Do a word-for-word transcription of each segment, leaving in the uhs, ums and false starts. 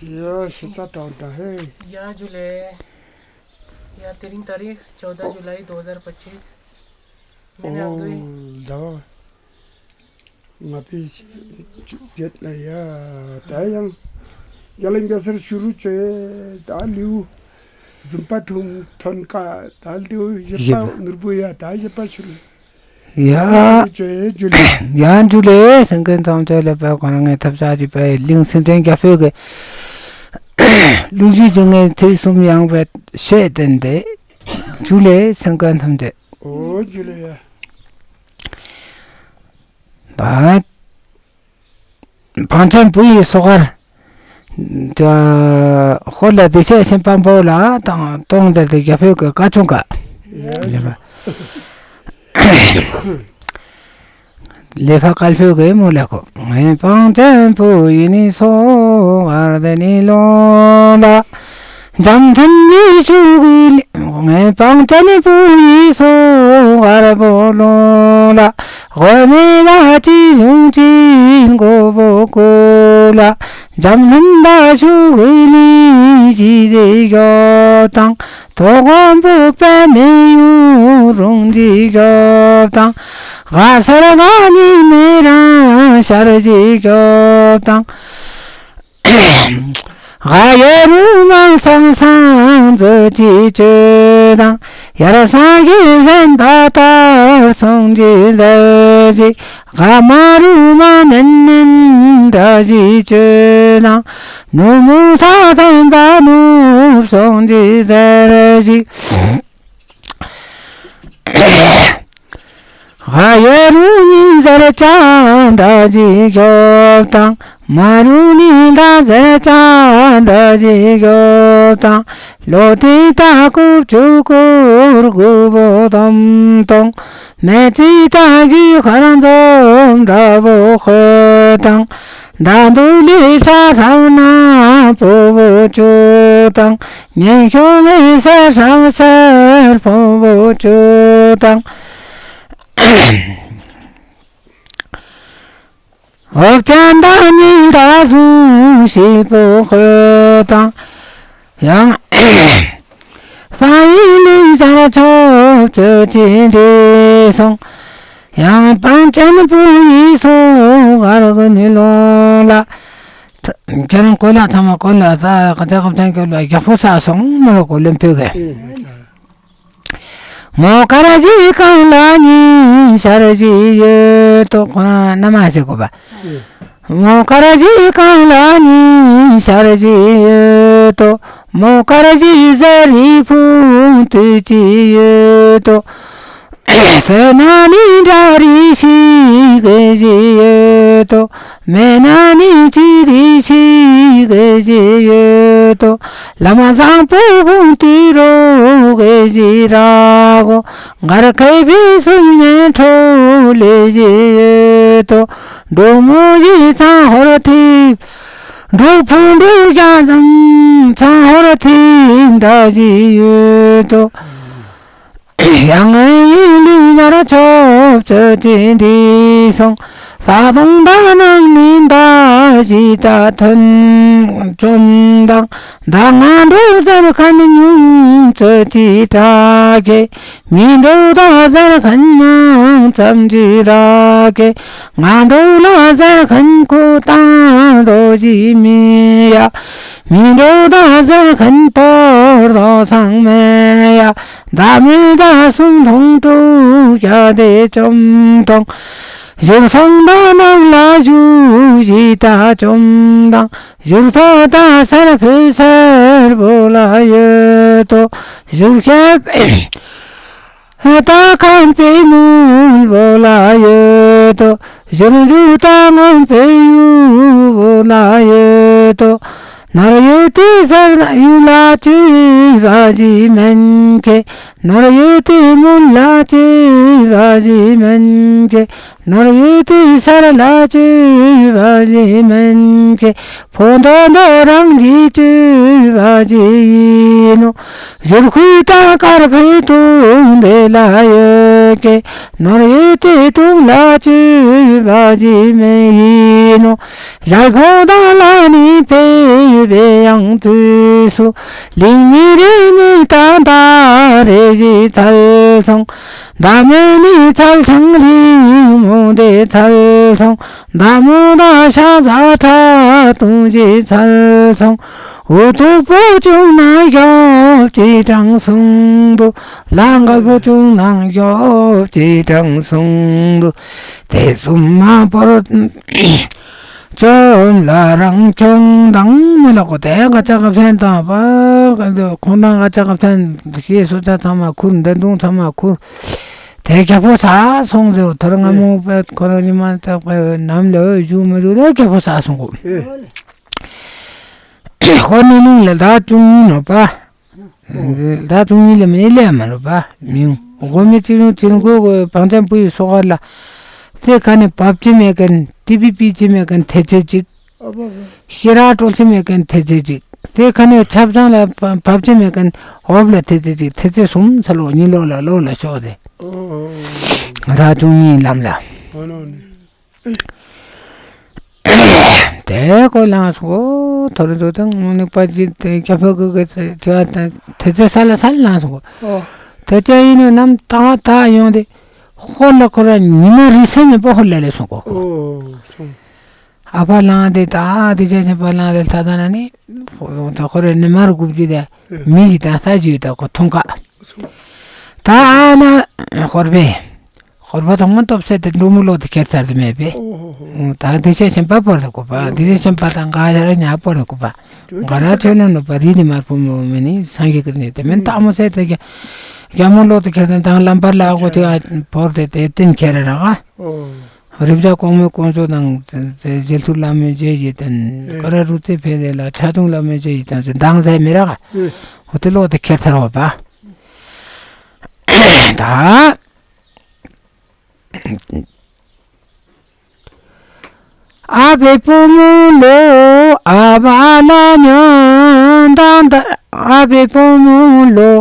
ཡ་ཤི་ཚ་དང་ད་ཧེ། ཡ་ཇུ་ལེ། ཡ་དེ་རིང་ཏ་རིག་ཅོ་དཱ་ཇུ་ལའི་དོ་ཧ་ཟར་པ་ཅིས། མེ་ནེ་ཨོ་ཨག་དོ་ཡི། ད་ང་པི་ཅུ་བརྒྱད་ལ་ཡ་ད་ཡང་ཡ་ལ་འགའ་སར་ཤུ་རུ་ཅོ་ཡེ་ད་ལིའུ་རྫུན་པ་ཐུང་ཐོན་ཀ་ད་ལིའུ་ཡེ་པ་ནུར་བུ་ཡ་ད་ཡེ་པ་ཤུ་རུ། ཡ། ཡང་ཇུ་ལེ། སེམས་ཀུན་ཐམས་ཅད་ལ་དཔག་གོ་ན་ངས་ཐབས་ཆག་ཅིག་པའི་གླིང་སེང་ཆེན་རྒྱལ་པོའི་གི་ལུགས་ཀྱི་ཇུ་ངའི་ཚིག་གསུམ་ཡང་བའི་ཤེས་བསྟན་ཏེ། ཇུ་ལེ་སེམས་ཀུན་ཐམས་ཅད། ཨོ་ཇུ་ལེ་ཡ། ད། བང་ཆེན་བུ་ཡི་སོ་གར། ཧོར་ལ་དེ་ཤེས་ཤེས་པམ་པོ་ལ་དང་གཏོང་དེ་དེ་རྒྱ་ཕོད་ཀྱི་བཀའ་ཆུང་ཀ། ལེ་ཕ། ལེ་ཕ་དཀར་ཕོད་ཀྱི་མོ་ལེ་ཁོ། ངའི་བང་ཆེན་བུ་ཡི་ནི་སོ་གར་དེ་ནི་ལོ་ལ། འཇམ་ཐུན་གྱི་ཤུགས་ཀྱིས་ངའི་བང་ཆེན་བུ་ཡི་སོ་གར་པོ་ལོ་ལ། དགོས་མེད་ལ་ཅི་བྱུང་ཅི་མགོ་བོ་ཀོ་ལ། འཇམ་ཐུན་པ་ཤུགས་ཀྱིས་ལི་ཞི་དེ་ཞོབ་དང་། དོ་དགོན་པོ་པད་མེ་ཡུ་རུང་ཅི་ཞོབ་དང་། ག་སར་ག་ནི་མེ་རང་ཤར་ཅི་ཞོབ་དང་། ག་ཡེ་རུ་མང་སང་སང་མཛོད་ཅི་ཅོ་དང་། ཡར་སང་གི་ལྷན་པ་ལྟར་སོང་ཅི་མཛད་ཅི། ག་མ་རུ་མ་ནན་ནན་འདྲ་ཅི་ཅོ་དང་། ནུབ་མོ་ཐ་ཐམ་པ་ནུབ་སོང་ཅི་མཛད་ཅི། ག་ཡེ་རུ་ནི་ཟེར་ཅང་འདྲ་ཅི་ཞོབ་དང་། མ་རུ་ནི་འདྲ་ཟེར་ཅང་འདྲ་ཅི་ཞོབ་དང་། ལོ་ཏི་ཏ་ཀུབ་ཅུ་ཀུར་གུ་བོ་དོམ་དོང་། མེ་ཙི་ཏ་གུ་ཁར་འཛོམ་འདྲ་བོ་ཁོ་དང་། ད་དུ་ལི་ས་ཧྲ་ན་པོ་བོ་ཅུ་དང་། ཉན་ཤོ་མེ་ས་ཧྲ་སར་པོ་བོ་ཅུ་དང་། འོབ་ཅན་ད་ཉིན་ད་ཟུང་ཤི་པོ་ཁོ་དང་། ཡང་། ས་ཡི་ལུང་ཆར་ཆོབ་ཚོད་ཅི་འདི་སོང་། ཡང་བང་ཆེན་བུ་ཡི་སོ་གར་གུ་ནི་ལོ་ལ། ཁྱེད་རང་གོ་ལ་ཚང་མ་གོ་ལ་ས་ག་ཚ་ག་ཚན་གྱི་ལ་རྒྱག་པོ་ས་སོང་མ་ལོ་གོ་ལེན་ཕུག་གི། མོ་ཀ་ར་ཇི་གང་ལ་ཉིན་ཤར་ཞིག་ཡོད་དོ། ཁོ་ན་མ་ཟེར་གོ་བ། མོ་ཀ་ར་ཇི་གང་ལ་ཉིན་ཤར་ཞིག་ཡོད་དོ། མོ་ཀ་ར་ཇི་ཟ་རི་ཕུང་དུས་ཅི་ཡོད་དོ། ཟེར་ན་ནི་འདྲ་རི་ཞིག་གི་ཞིག་ཡོད་དོ། མེད་ན་ནི་ཅི་རི་ཞིག་གི་ཞིག་ཡོད་དོ། བླ་མ་བཟང་པོ་ཕུང་དུས་རོ་གི་ཞིག་ར་གོ། གར་ཁའི་བི་སུམ་ཉན་ཁྲོ་ལེ་ཞིག་ཡོད་དོ། འབྲུག་མོ་ཞིག་ཚང་ཧོར་ཐིབ། འབྲུག་ཕུང་འབྲུག་རྒྱ་ཙམ་ཚང་ཧོར་ཐིབ་འདྲ་ཞིག་ཡོད་དོ། ཡང་ཡིན་ལུས་ནར་ཆོབ་ཚོད་ཅི་འདི་སོང་། ས་དོང་ད་ནང་མི་ད་ཞི་ད་ཐོན་བཅོམ་དང་། ད་ང་འགྲོ་ཟེར་མཁན་ཉུང་ཚོད་ཅི་དྲག་གེ། མི་འགྲོ་ད་ཟེར་མཁན་མང་ཙམ་ཅི་དྲག་གེ། ང་འགྲོ་ལ་ཟེར་མཁན་ཁོ་ཏང་དོ་ཞི་མི་ཡ། མི་འགྲོ་ད་ཟེར་མཁན་པོར་དོ་སང་མེ་ཡ། ད་མི་ད་སུང་ཐུང་ཀྲུག་ཡ་དེ་བཅོམ་ཐོང་། བཞུར་སོང་ད་ནང་ལ་བཞུ་ཞི་ད་བཅོམ་དང་། བཞུར་ཐོ་ད་སར་ཕུ་སར་བོ་ལ་ཡོད་དོ། བཞུར་ཤེ་ད་ཁམ་པའི་མུལ་བོ་ལ་ཡོད་དོ། བཞུར་བཞུར་ད་ངོམ་པའི་ཡུ་བོ་ལ་ཡོད་དོ། ནོར་ཡོད་དེ་ཟེར་ན་ཡུ་ལ་ཅི་བ་ཞིག་མན་ཁེ། ནོར་ཡོད་དེ་མུན་ལ་ཅི་བ་ཞིག་མན་ཁེ། ནོར་ཡོད་དེ་སར་ལ་ཅི་བ་ཞིག་མན་ཁེ། ཕོ་མདོ་མདོ་རང་གི་ཅི་བ་ཞིག་ཡིན་ནོ། བཞུར་ཁུའི་ད་དཀར་ཕུའི་དུང་དེ་ལ་ཡོད་ཀེ། ནོར་ཡོད་དེ་དུང་ལ་ཅི་བ་ཞིག་མེ་ཡིན་ནོ། ལ་ཕོ་ད་ལ་ནི་ཕེ། པའི་ཡང་དུས་སུ། ལིང་མི་རེ་ནི་ད་ད་རེ་ཞིག་ཚལ་སོང་། ད་མེ་ནི་ཚལ་ཆང་རིང་མོ་དེ་ཚལ་སོང་། ད་མོ་ད་ཤ་ཟ་ཁྲ་དུང་ཞིག་ཚལ་སོང་། འུ་ཐུག་པོ་བྱུང་ན་ཞོབ་ཅི་དྲང་གསུངས་འདུག། ལ་འགལ་པོ་བྱུང་ན་ཞོབ་ཅི་དྲང་གསུངས་འདུག། དེ་གསུམ་མ་བོར། བཅོམ་ལ་རང་ཁྱོང་དང་མི་ལ་གོ་དེ་ག་ཅག་ག་ཕན་དང་པ། ཁོང་རང་ག་ཅག་ག་ཕན་ཞེས་སོ་ཅག་ཚང་མ་ཁུར་འདི་དུང་ཚང་མ་ཁུར། དེ་རྒྱལ་པོ་ས་སོང་ཟེར་བ་ཐོར་ང་མོ་པ་ཁོ་རང་ཉི་མ་ད་པ་ནམ་ལ་འོད་ཞུ་མི་འདུག་ལ་རྒྱལ་པོ་ས་སོང་གོ། ཧོ་ནི་ནིང་ལ་ད་ཅུང་ཡིན་ནོ་པ། ད་དུང་ཡིན་ལ་མི་ལས་མ་ནོ་པ། མིང་དགོ་མི་ཅི་རུང་ཅི་རུང་གོ་བང་ཅམ་པུ་ཡི་སོ་ག་ལ། དེ་ཁ་ནས་བབ་ཅི་མེད་མཁན་ཏི་པི་པི་ཅི་མེད་མཁན་ཐེ་ཚེ་གཅིག། ཤེ་ར་སྤྲོད་ཅི་མེད་མཁན་ཐེ་ཚེ་གཅིག། དེ་ཁ་ནས་ཆབ་ཆང་ལ་བབ་ཅི་མེད་མཁན་འོབ་ལ་ཐེ་ཚེ་གཅིག། ཐེ་ཚེ་གསུམ་ཚ་ལོ་གཉིས་ལོ་ལ་ལོ་ལ་ཤོག་ཟེར། ད་དུང་ཡིན་ལམ་ལ། དེ་ཀོ་ལངས་སོང་གོ། ཐོ་རེ་ཚོ་དང་ནུ་ནུ་པ་ཅི་དེ་རྒྱ་ཕོ་གི་གི་དེ་དེ་དེ་ཚེ་ས་ལ་ས་ལ་ལངས་སོང་གོ། ཨོ། དེ་ཚེ་ཡིན་ནོ་ནམ་ཏང་ཏ་ཡོང་དེ་ཧོ་ལ་ཁོ་ར་ཉི་མ་རི་སེ་མེད་པ་ཧོ་ལ་ལེ་སོང་གོ། ཨོ་སོང་། ཨ་ཕ་ལངས་དེ་ད་དེ་ཚེ་ཆེན་པ་ལངས་དེ་ལྟ་ད་ན་ནི་ཧོ་ད་ཁོ་ར་ནི་མར་གུབ་ཅི་དེ་མི་ཞིག་དང་ས་ཅི་ཡོད་ད་ཁོ་མཐོང་ཀ། ད་ཨ་ན་ཧོར་པེ། ཧོར་པ་དང་མ་སྟོབས་ཟད་དེ་འབྲུག་མོ་ལོག་ཏུ་ཁྱེར་ཚར་དུ་མེད་པས། ཨོ་ཧོ་ཧོ། ད་དེ་ཆ་ཆེན་པ་བོར་དུ་གོ་པ། དེ་ཆ་ཆེན་པ་དང་ག་ཞར་ཉ་བོར་དུ་གོ་པ། ག་ར་ཆོས་ནོ་ནོ་པ་རི་ནི་མར་པོ་མོ་མེ་ནི་སངས་རྒྱས་ཀྱི་ནི་དེ་མེན་ཏག་མོ་ཟད་དེ་རྒྱ་མོ་ལོག་ཏུ་ཁྱེར་དང་དང་ལམ་བར་ལ་ཨ་གོ་དེ་བོར་དེ་དེ་བསྟན་ཁྱེར་ར་ག། རིབ་བྱ་གོང་མའི་གོང་ཚོ་དང་རྗེ་ཐུབ་བླ་མའི་རྗེ་ཡི་དེ་ཀ་ར་རུ་ཙེ་ཕེ་དེ་ལ་ཆ་ཐུང་བླ་མའི་རྗེ་ཡི་དང་དང་ཟད་མི་ར་ག། ཧོ་དེ་ལོག་ཏུ་ཁྱེར་ཚར་བ་པ། ད། ཨ་བའི་བུ་མོ་ལོ་ཨ་བ་ལ་ཉོན་དང་། ཨ་བའི་བུ་མོ་ལོ་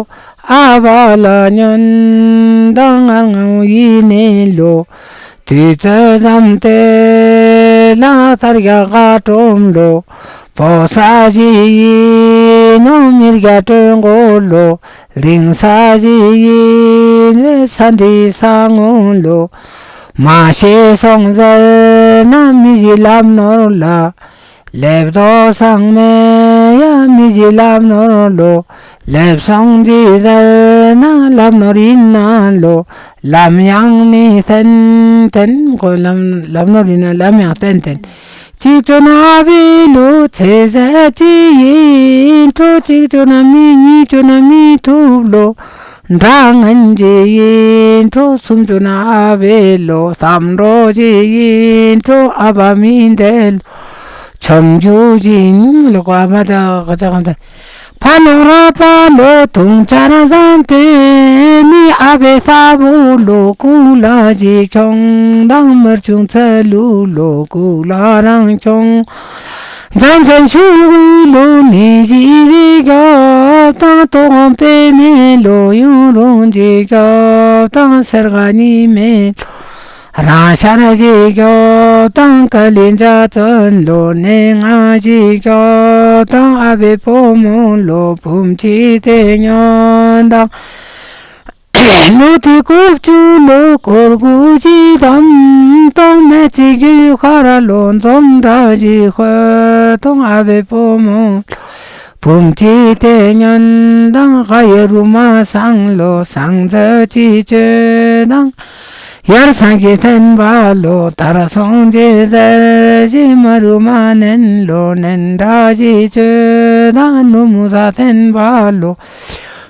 ཨ་བ་ལ་ཉོན་དང་། ང་ངའི་ནི་ལོ་དུས་ཚོད་ཙམ་དེ་ལ་ཐར་རྒྱ་ག་གྲོམ་ལོ། བོ་ས་ཞིག་ཡིན་ནོ་མི་རྒྱ་སྤྲོད་མགོ་ལོ། ལིང་ས་ཞིག་ཡིན་བས་ས་འདི་ས་ངོ་ལོ། མ་ཤེས་སོང་ཟེར་ན་མི་ཞིག་ལབ་ནོར་ལ། ལེབ་དོ་སང་མེ་ཡ་མི་ཞིག་ལབ་ནོར་ལོ། ལེབ་སོང་ཅི་ཟེར་ན་ལབ་ནོར་ཡིན་ན་ལོ། ལམ་ཡང་ནི་ཐན་ཐན་གོ། ལམ་ལམ་ནོར་ཡིན་ན་ལམ་ཡང་ཐན་ཐན། གཅིག་བཅོ་ན་ཨ་བི་ལོ་ཚེ་ཟད་ཅི་ཡིན་འགྲོ། གཅིག་བཅོ་ན་མི་གཉིས་བཅོ་ན་མི་ཐུབ་ལོ། འདྲ་ངན་ཅི་ཡིན་འགྲོ། གསུམ་བཅོ་ན་ཨ་བི་ལོ་བསམ་འགྲོ་ཅི་ཡིན་འགྲོ། ཨ་བ་མི་འདེ་ལོ་ཆོམ་རྒྱུ་ཅི་ཡིན་ལོ་གོ། ཨ་བ་ད་ག་ཅག་གམ་ད། ཕ་ནོར་ར་པ་ལོ་དུང་ཅ་ར་བཟང་སྟེ་མི་ཨ་བའི་ས་བུ་ལོ་ཀུ་ལ་ཞིག་ཁྱོང་དང་། མར་ཆུང་ཚ་ལུ་ལོ་ཀུ་ལ་རང་ཁྱོང་། འཛམ་ཚན་ཤུགས་ལོ་མི་ཞིག་རི་རྒྱོབ་དང་། ཏོ་གོང་པེ་མེ་ལོ་ཡུང་རུང་ཞིག་རྒྱོབ་དང་། སེར་ག་ནི་མེ་རང་ཤར་ཞིག་རྒྱོབ་དང་། ཀ་ལི་འཇའ་ཚོན་ལོ་ནས་ང་ཞིག་རྒྱོབ་དང་། ཨ་བའི་བུ་མོ་ལོ་བུམ་ཅི་དེ་ཉོན་དང་། ལོ་དེ་དགུ་བཅུ་ལོ་སྐོར་དགུ་ཞིག་དམ་དང་། མེ་ཚི་རྒྱུ་ཁ་ར་ལོ་འཛོམས་འདྲ་ཞིག་ཤོད་དང་། ཨ་བའི་བུ་མོ་བུམ་ཅི་དེ་ཉོན་དང་། ག་ཡེ་རུ་མ་སང་ལོ་སང་ཚོད་ཅི་བཅོས་དང་། ཡར་སང་གི་ཐན་བ་ལོ་དར་སོང་ཅི་ཟེར་ཞིག། མ་རུ་མ་ནན་ལོ་ནན་འདྲ་ཞིག་བཅོས་དང་། ནུ་མུ་ས་ཐན་བ་ལོ་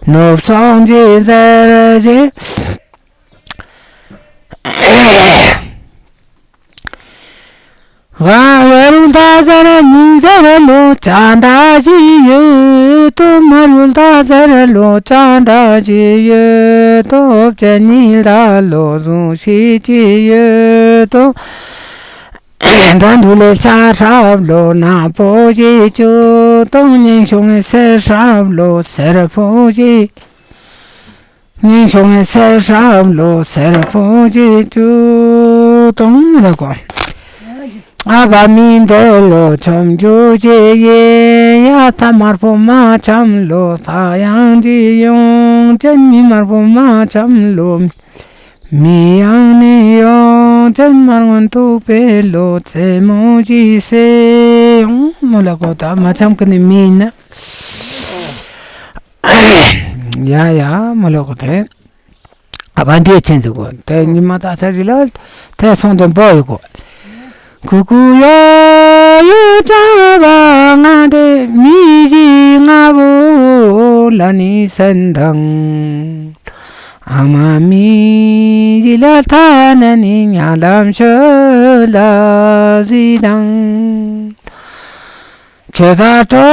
ནུབ་སོང་ཅི་ཟེར་ཞིག། ག་ཡ་རུང་ད་ཟེར་ཉིན་ཟེར་ལོ་ཅ་འདྲ་ཞིག་ཡོད་དོ། མ་རུལ་ད་ཟེར་ལོ་ཅ་འདྲ་ཞིག་ཡོད་དོ། བཅད་ཉིལ་ད་ལོ་ཟུང་ཞིག་ཅིག་ཡོད་དོ། འགྲན་བསྡུར་ལས་ཤ་ཧྲབ་ལོ་ནག་པོ་ཞིག་བཅུག་དང་། སྙན་ཤོང་ངི་སེར་ཧྲབ་ལོ་སེར་པོ་ཞིག། སྙན་ཤོང་ངི་སེར་ཧྲབ་ལོ་སེར་པོ་ཞིག་བཅུག་དང་། ལ་གོ། ཨ་བ་མི་འདོད་ལོ་ཆོམ་རྒྱུ་ཅི་ཡེ། ཡ་ས་དམར་པོ་མ་ཆམ་ལོ་ས་ཡང་ཅི་ཡོང་། ཅན་མི་དམར་པོ་མ་ཆམ་ལོ་མི་ཡང་ནི་ཡོང་། ཅན་དམར་སྔོན་དུ་པེ་ལོ་ཚེ་མོ་ཅི་སེ་ཡོང་། མོ་ལ་གོ་ད་མ་ཆམ་ཀི་ནི་མི་ན། ཡ་ཡ་མོ་ལ་གོ་དེ། ཨ་བ་འདི་ཆེན་ཟིག་གོ། དེ་ཉི་མ་ད་ཚ་རི་ལ་དེ་སོང་དེ་འབོ་ཡི་གོ། ཁུ་ཁུ་ཡོ་ཡོ་ཅ་བ་ང་དེ་མི་ཞི་ང་བོ་ལ་ནི་སན་དང་། ཨ་མ་མི་ཞི་ལ་ཐ་ན་ནི་ཉ་ལམ་ཤོ་ལ་ཟི་དང་། ཁྱོད་ད་གྲོ་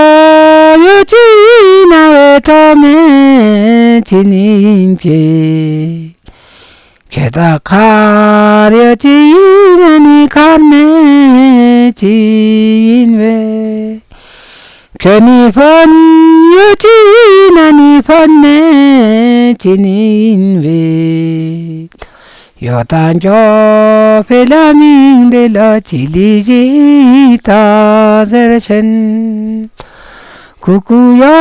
ཡོད་ཅི་ཡིན་ན་བས་གྲོ་མེད་ཅི་ནི་ཡིན་གྱི། ཁྱོད་ད་མཁར་ཡོད་ཅི་ཡིན་ན་ནི་མཁར་མེད་ཅི་ཡིན་བས། ཁྱོད་ནི་ཕན་ཡོད་ཅི་ཡིན་ན་ནི་ཕན་མེད་ཅི་ནི་ཡིན་བས། ཡོ་ད་འགྱོ་ཕེ་ལ་མིང་དེ་ལ་ཅི་ལི་ཞི་ད་ཟེར་ཆེན། ཁུ་ཁུ་ཡོ་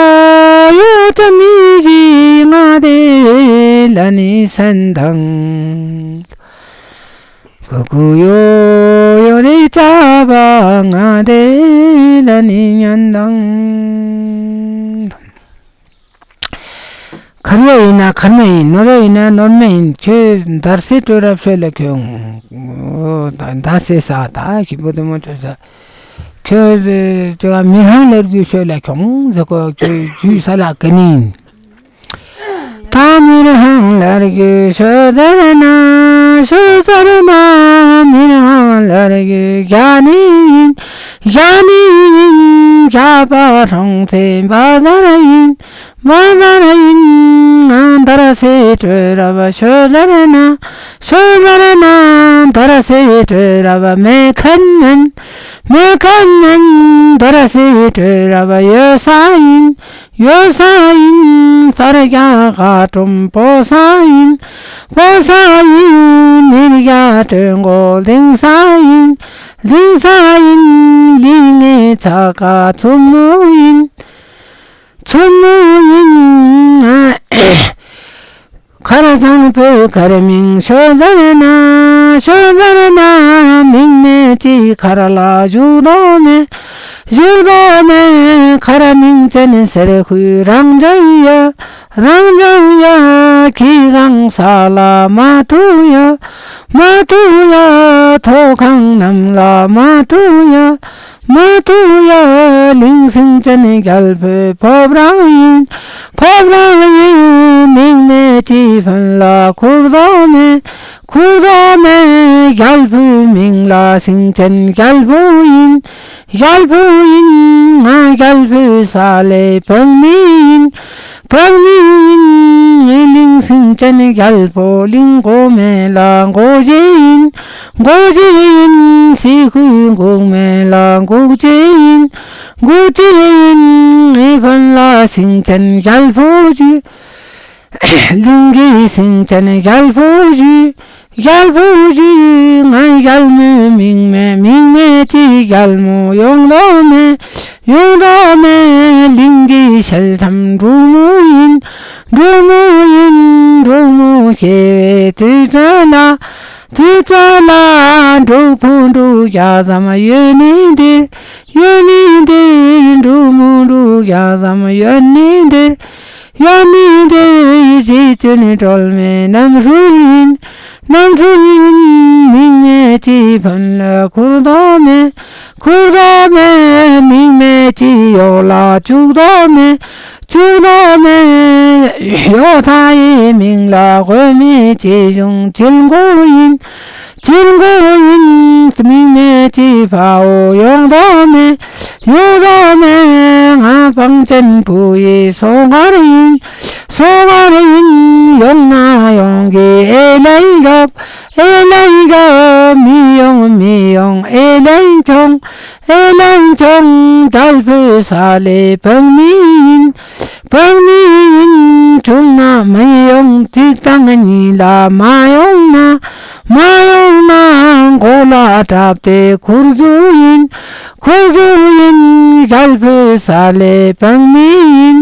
ཡོ་ད་མི་ཞི་ང་དེ་ལ་ནི་སན་དང་། ཁུ་ཁུ་ཡོ་ཡོ་དེ་ཅ་བ་ང་དེ་ལ་ནི་ཉོན་དང་། མཁར་ཡོད་ཡིན་ན་མཁར་མེད་ཡིན། ནོར་ཡོད་ཡིན་ན་ནོར་མེད་ཡིན། ཁྱོད་འདར་སེ་སྤྲོད་རབས་ཤོད་ལ་ཁྱོད། འདར་སེ་ས་ད་ཞིབ་པོ་དེ་མོ་སྤྲོད་ས། ཁྱོད་ཅོ་མི་ཧང་ལེར་རྒྱུ་ཤོད་ལ་ཁྱོད་ཟེར་གོ། ཁྱོད་རྒྱུ་ས་ལ་ག་ནི་ཡིན། ད་མི་ཧང་ལེར་རྒྱུ་ཤོད་ཟེར་ན་ཤོད་ཟེར་ན། མི་ཧང་ལེར་རྒྱུ་ག་ནི་ཡིན། ག་ནི་ཡིན། ག་པ་རོང་ཚེ་བ་ཟེར་ཡིན། བ་ཟར་ཡིན། ང་འདར་སེ་སྤྲོད་ར་བ་ཤོད་ཟར་ན། ཤོད་ཟར་ན་འདར་སེ་སྤྲོད་ར་བ་མེད་མཁན་མིན། མེད་མཁན་མིན། འདར་སེ་སྤྲོད་ར་བ་ཡོད་ས་ཡིན། ཡོད་ས་ཡིན། སར་རྒྱ་ག་གྲོམ་པོ་ས་ཡིན། པོ་ས་ཡིན། མིར་རྒྱ་གྲོད་མགོ་ལྡིང་ས་ཡིན། ལྡིང་ས་ཡིན། ལི་ངེ་ཚ་ག་ཚུབ་མོ་ཡིན། ཚུལ་མོ་ཡིན། མཁར་བཟང་པོའི་མཁར་མིང་ཤོད་ཟེར་ན། ཤོད་ཟེར་ན། མིང་མེད་ཅི་མཁར་ལ་བཞུགས་དོ་མེད། བཞུགས་དོ་མེད། མཁར་མིང་ཅན་ཟེར་ཁུལ་རང་འཇགས་ཡ། རང་འཇགས་ཡ། ཁྱི་གང་ས་ལ་མ་ཐུག་ཡ། མ་ཐུག་ཡ། ཐོག་ཁང་གནམ་ལ་མ་ཐུག་ཡ། མ་ཐུག་ཡ། གླིང་སེང་ཅན་རྒྱལ་པོའི་ཕོབ་རང་ཡིན། ཕོབ་རང་ཡིན། མིང་མེད་ཅི་ཕན་ལ་ཁུར་དོ་མེད། ཁུར་དོ་མེད། རྒྱལ་པོའི་མིང་ལ་སེང་ཅན་རྒྱལ་པོ་ཡིན། རྒྱལ་པོ་ཡིན། ང་རྒྱལ་པོའི་ས་ལའི་བོད་མི་ཡིན། བོད་མི་ཡིན། ངའི་གླིང་སེང་ཅན་རྒྱལ་པོ་གླིང་མགོ་མེད་ལ་མགོ་བཞི་ཡིན། མགོ་བཞི་ཡིན། སི་ཁུའི་འགུག་མེད་ལ་འགུག་བྱེད་ཡིན། འགུག་བྱེད་ཡིན། ངའི་བོན་ལ་སེང་ཅན་རྒྱལ་པོ་བཞི། གླིང་གི་སེང་ཅན་རྒྱལ་པོ་བཞི། རྒྱལ་པོ་བཞི། ང་རྒྱལ་མོའི་མིང་མེད། མིང་མེད་ཅི་རྒྱལ་མོ་ཡོང་དོ་མེད། ཡོང་དོ་མེད། གླིང་གི་ཞལ་ཆེམས་འབྲུག་མོ་ཡིན། འབྲུག་མོ་ཡིན། འབྲུག་མོ་སྐྱེ་བའི་དུས་ཚོད་ལ། དུས་ཚོད་ལ། འབྲུག་ཕུང་འབྲུག་བརྒྱ་ཙམ་ཡོད་ནི་འདིར། ཡོད་ནི་འདིར། འབྲུག་མོ་འབྲུག་བརྒྱ་ཙམ་ཡོད་ནི་འདིར། ཡོད་ནི་འདིར། རྗེ་བཙུན་སྒྲོལ་མའི་རྣམ་སྤྲུལ་ཡིན། རྣམ་སྤྲུལ་ཡིན། མིང་མེད་ཅི་བོན་ལ་ཁུར་དོ་མེད། ཁུར་དོ་མེད། མིང་མེད་ཅི་གཡོག་ལ་བཅུག་དོ་མེད། བཅུག་དོ་མེད། གཡོག་ཚ་ཡི་མིང་ལ་དགོས་མེད་ཅི་གཞུང་བྱིལ་མགོ་ཡིན། བྱིལ་མགོ་ཡིན། མིང་མེད་ཅི་ཕ་བོ་ཡོང་དོ་མེད། ཡོང་དོ་མེད། ང་པང་ཅན་བུ་ཡི་སོ་མཁར་ཡིན། སོ་མཁར་ཡིན། ཡོང་ན་ཡོང་གི་ཨེ་ལན་རྒྱོབ། ཨེ་ལན་རྒྱོབ། མི་ཡོང་མི་ཡོང་ཨེ་ལན་ཁྱོང་། ཨེ་ལན་ཁྱོང་། རྒྱལ་པོའི་ས་ལའི་བོད་མི་ཡིན། བོད་མི་ཡིན། བྱུང་ན་མི་ཡོང་། གཅིག་དང་གཉིས་ལ་མ་ཡོང་ན། མ་ཡོང་ན་མགོ་ལ་བྲབས་ཏེ་ཁུར་རྒྱུ་ཡིན། ཁུར་རྒྱུ་ཡིན། རྒྱལ་པོའི་ས་ལས་སྤང་མི་ཡིན།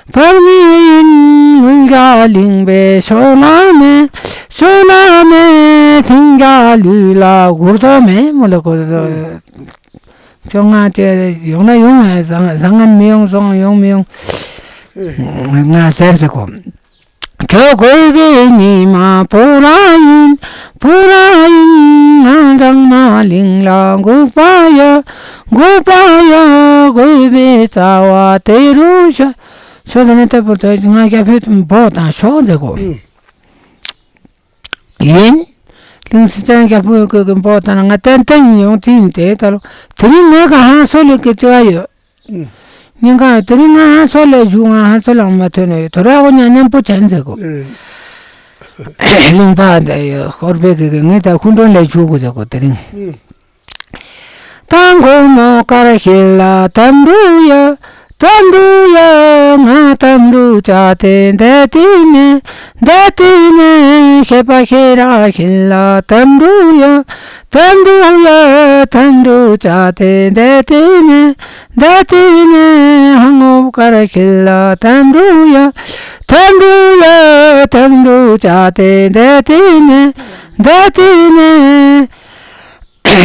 སྤང་མི་ཡིན། དངུལ་རྒྱ་གླིང་པའི་ཤོ་ལ་མེད། ཤོ་ལ་མེད། མཐིང་རྒྱ་ལུས་ལ་གུར་དོ་མེད། མོ་ལ་གོ། ཁྱོད་ང་དེ་ཡོང་ན་ཡོང་ངས་བཟང་བཟང་ངན་མི་ཡོང་བཟང་ཡོང་མི་ཡོང་། ང་ཟེར་ཟེར་གོ། ཁྱོད་དགོས་པའི་ཉི་མ་བོད་ར་ཡིན། བོད་ར་ཡིན། ང་འཇང་མ་གླིང་ལ་འགུག་པ་ཡོད། འགུག་པ་ཡོད། དགོས་པའི་རྩ་བ་དེ་རུ་ཤོད། ཤོད་ཟེར་ནས་ལྟ་བུར་དུ་ང་རྒྱ་བོད་བོ་དང་ཤོག་ཟེར་གོ། ཡིན། གླིང་སྲིད་ཅན་རྒྱལ་པོའི་སྐུ་གི་འབོ་ལྟ་ན་ང་ཏན་ཏན་ཡོང་ཅི་ཡིན་ཏེ་ད་ལོ། དེ་རིང་ངས་ག་ཧང་སོ་ལེ་གི་ཅི་བ་ཡོད། ཉིན་གང་དེ་རིང་ང་ཧང་སོ་ལེ་བཞུགས། ང་ཧང་སོ་ལེ་མ་ཐོན་ནས་ཡོད། དོ་ར་འོ་ཉ་མཉམ་པོ་ཅན་ཟེར་གོ། གླིང་པ་འདི་ཧོར་པའི་གི་གི་ངས་ད་ཁུ་འདོན་ལེ་བཞུགས་གོ་ཟེར་གོ་དེ་རིང་། ད་མགོ་མོ་དཀར་ཞིག་ལ་དམ་ཕྲུག་ཡོད། དམ་ཕྲུག་ཡོད། ང་དམ་ཕྲུག་བྱ་དེ་འདས་དེ་མེད། འདས་དེ་མེད། ཤེས་པ་ཤེས་ར་ཞིག་ལ་དམ་ཕྲུག་ཡོད། དམ་ཕྲུག་ཡོད། དམ་ཕྲུག་བྱ་དེ་འདས་དེ་མེད། འདས་དེ་མེད། ཧང་ངོ་དཀར་ཞིག་ལ་དམ་ཕྲུག་ཡོད། དམ་ཕྲུག་ཡོད། དམ་ཕྲུག་བྱ་དེ་འདས་དེ་མེད། འདས་དེ་མེད།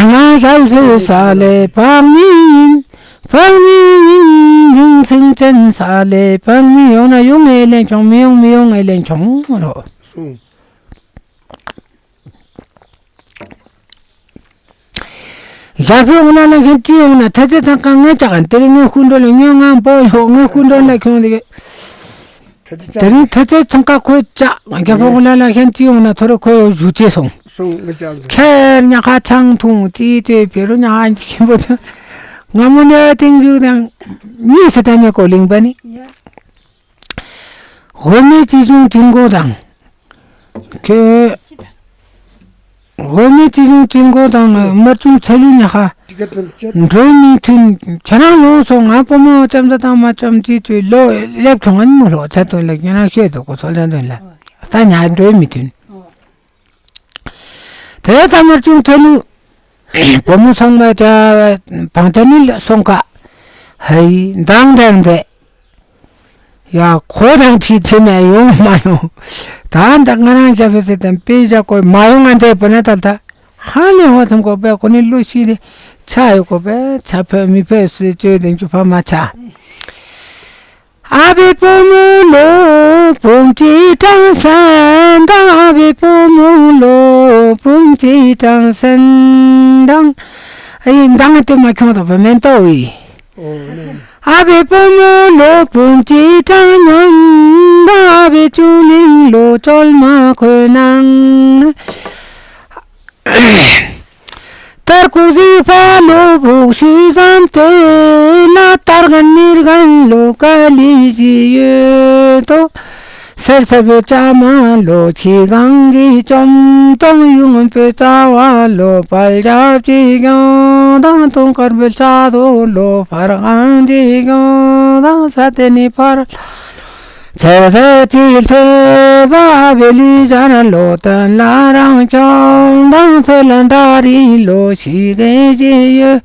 ང་རྒྱལ་པོའི་ས་ལས་སྤང་མི་ཡིན། སྤང་མི་ཡིན། གླིང་སེང་ཅན་ས་ལས་སྤང་མི། ཡོང་ན་ཡོང་ངས་ལེན་ཁྱོང་། མི་ཡོང་མི་ཡོང་ངས་ལེན་ཁྱོང་ལོ། གསུངས། རྒྱལ་པོའི་འོང་ན་ལ་ཁན་ཅི་ཡོང་ན་ཐ་ཚེ་ཚང་ཀ་ངས་ཅག་གན། དེ་རིང་ངས་ཁུ་འགྲོ་ལ་ཉོ་ང་འབོ་ཡོང་། ངས་ཁུ་འགྲོ་ལ་ཁྱོང་དེ་གི། དེ་རིང་ཐ་ཚེ་ཚང་ཀ་ཁོས་ཅག་རྒྱལ་པོའི་འོང་ན་ལ་ཁན་ཅི་ཡོང་ན་ཐོ་རེ་ཁོས་ཡོ་ཞུ་ཅེས་སོང་། སོང་། ངས་ཅག་ཁྱེར་ཉ་ཁ་ཆང་འཐུང་ཅི་ཅེ་བེ་རུ་ཉ་ཁ་ཆེན་པོ་ཆང་། ང་མོ་ནས་ཏིང་ཞུ་དང་གཉིས་སུ་ད་མེ་ཀོ་གླིང་པ་ནི། དབུ་མའི་སྤྱི་གཞུང་ཀྲིན་གོ་དང་། ཁྱོད། དབུ་མའི་སྤྱི་གཞུང་ཀྲིན་གོ་དང་དམར་ཆུང་ཚ་ལུ་ཉ་ཁ། འགྲོ་མི་མཐུན། ཁྱེད་རང་ལོ་སོང་། ང་བུ་མོ་ལྕམ་ཚ་དང་མ་ལྕམ་ཅི་ཚོས་ལོ་ལེབ་ཁྱོང་ཨན་མོ་ལོ་ཚ་དོན་ལ་ཁྱེད་རང་ཤོད་དོ་གོ་སོ་ལ་དོན་ལ། ད་ཉ་འགྲོ་མི་མཐུན། དེ་ལྟ་དམར་ཆུང་ཐོ་ལུ། བུ་མོ་སོང་བ་ད་བང་ཆ་ནི་སོང་ཀ། ཧའི་མདང་དང་དེ། ཡ་ཁོ་རང་ཁྲིད་ཆེ་མེ་ཡོང་མ་ཡོང་། ད་འདི་ང་རང་རྒྱབ་སེ་དང་པེ་ཞག་གོ་མ་ཡོང་ང་འདེ་བུ་ན་ད་ད། ཧ་ལས་ཧོ་ཚང་གོ་པེ་ཁོ་ནི་ལུ་ཤི་རེ་ཆ་ཡོད་གོ་པེ་ཆ་ཕོ་མི་ཕོ་སུ་ཅོ་དེ་ཁྱུ་ཕ་མ་ཆ། ཨ་བེ་བུ་མོ་ལོ་བུམ་ཅི་དྲང་སན་དང་། ཨ་བེ་བུ་མོ་ལོ་བུམ་ཅི་དྲང་སན་དང་། ཨེ་འདང་དེ་མ་ཁྱོང་དང་བ་མེན་ཏོ་ཨི། ཨ་བེ་བུ་མོ་ལོ་བུམ་ཅི་དྲང་ཉོན་དང་། ཨ་བེ་ཅུ་ལིང་ལོ་ཅོལ་མ་ཁོ་ནང་། ཏར་ཀུ་ཟི་ཕ་ལོ་བུག་ཤུ་ཟམ་ཏེ་ན། ཏར་གན་མིར་གན་ལོ་ཀ་ལི་ཞི་ཡོད་དོ། སེར་སེར་བེ་ཅ་མ་ལོ་ཁྱི་གང་ཞི་ཅོམ་ཏོང་ཡུང་བེ་ཙ་བ་ལོ་པལ་རྒྱབ་ཅི་གྱོང་དང་། ཏོང་དཀར་བེ་ཅ་དོ་ལོ་ཕར་གང་ཅི་གྱོང་དང་། ས་ཏེ་ནི་ཕར། ཚེ་ཚེ་ཅི་ཐོས་པ་བེ་ལུས་སྦྱར་ལོ་སྟོན་ལ་རང་སྐྱོང་དང་། ཚོད་ལ་འདྲ་རི་ལོ་ཤི་གེ་ཞི་ཡོད།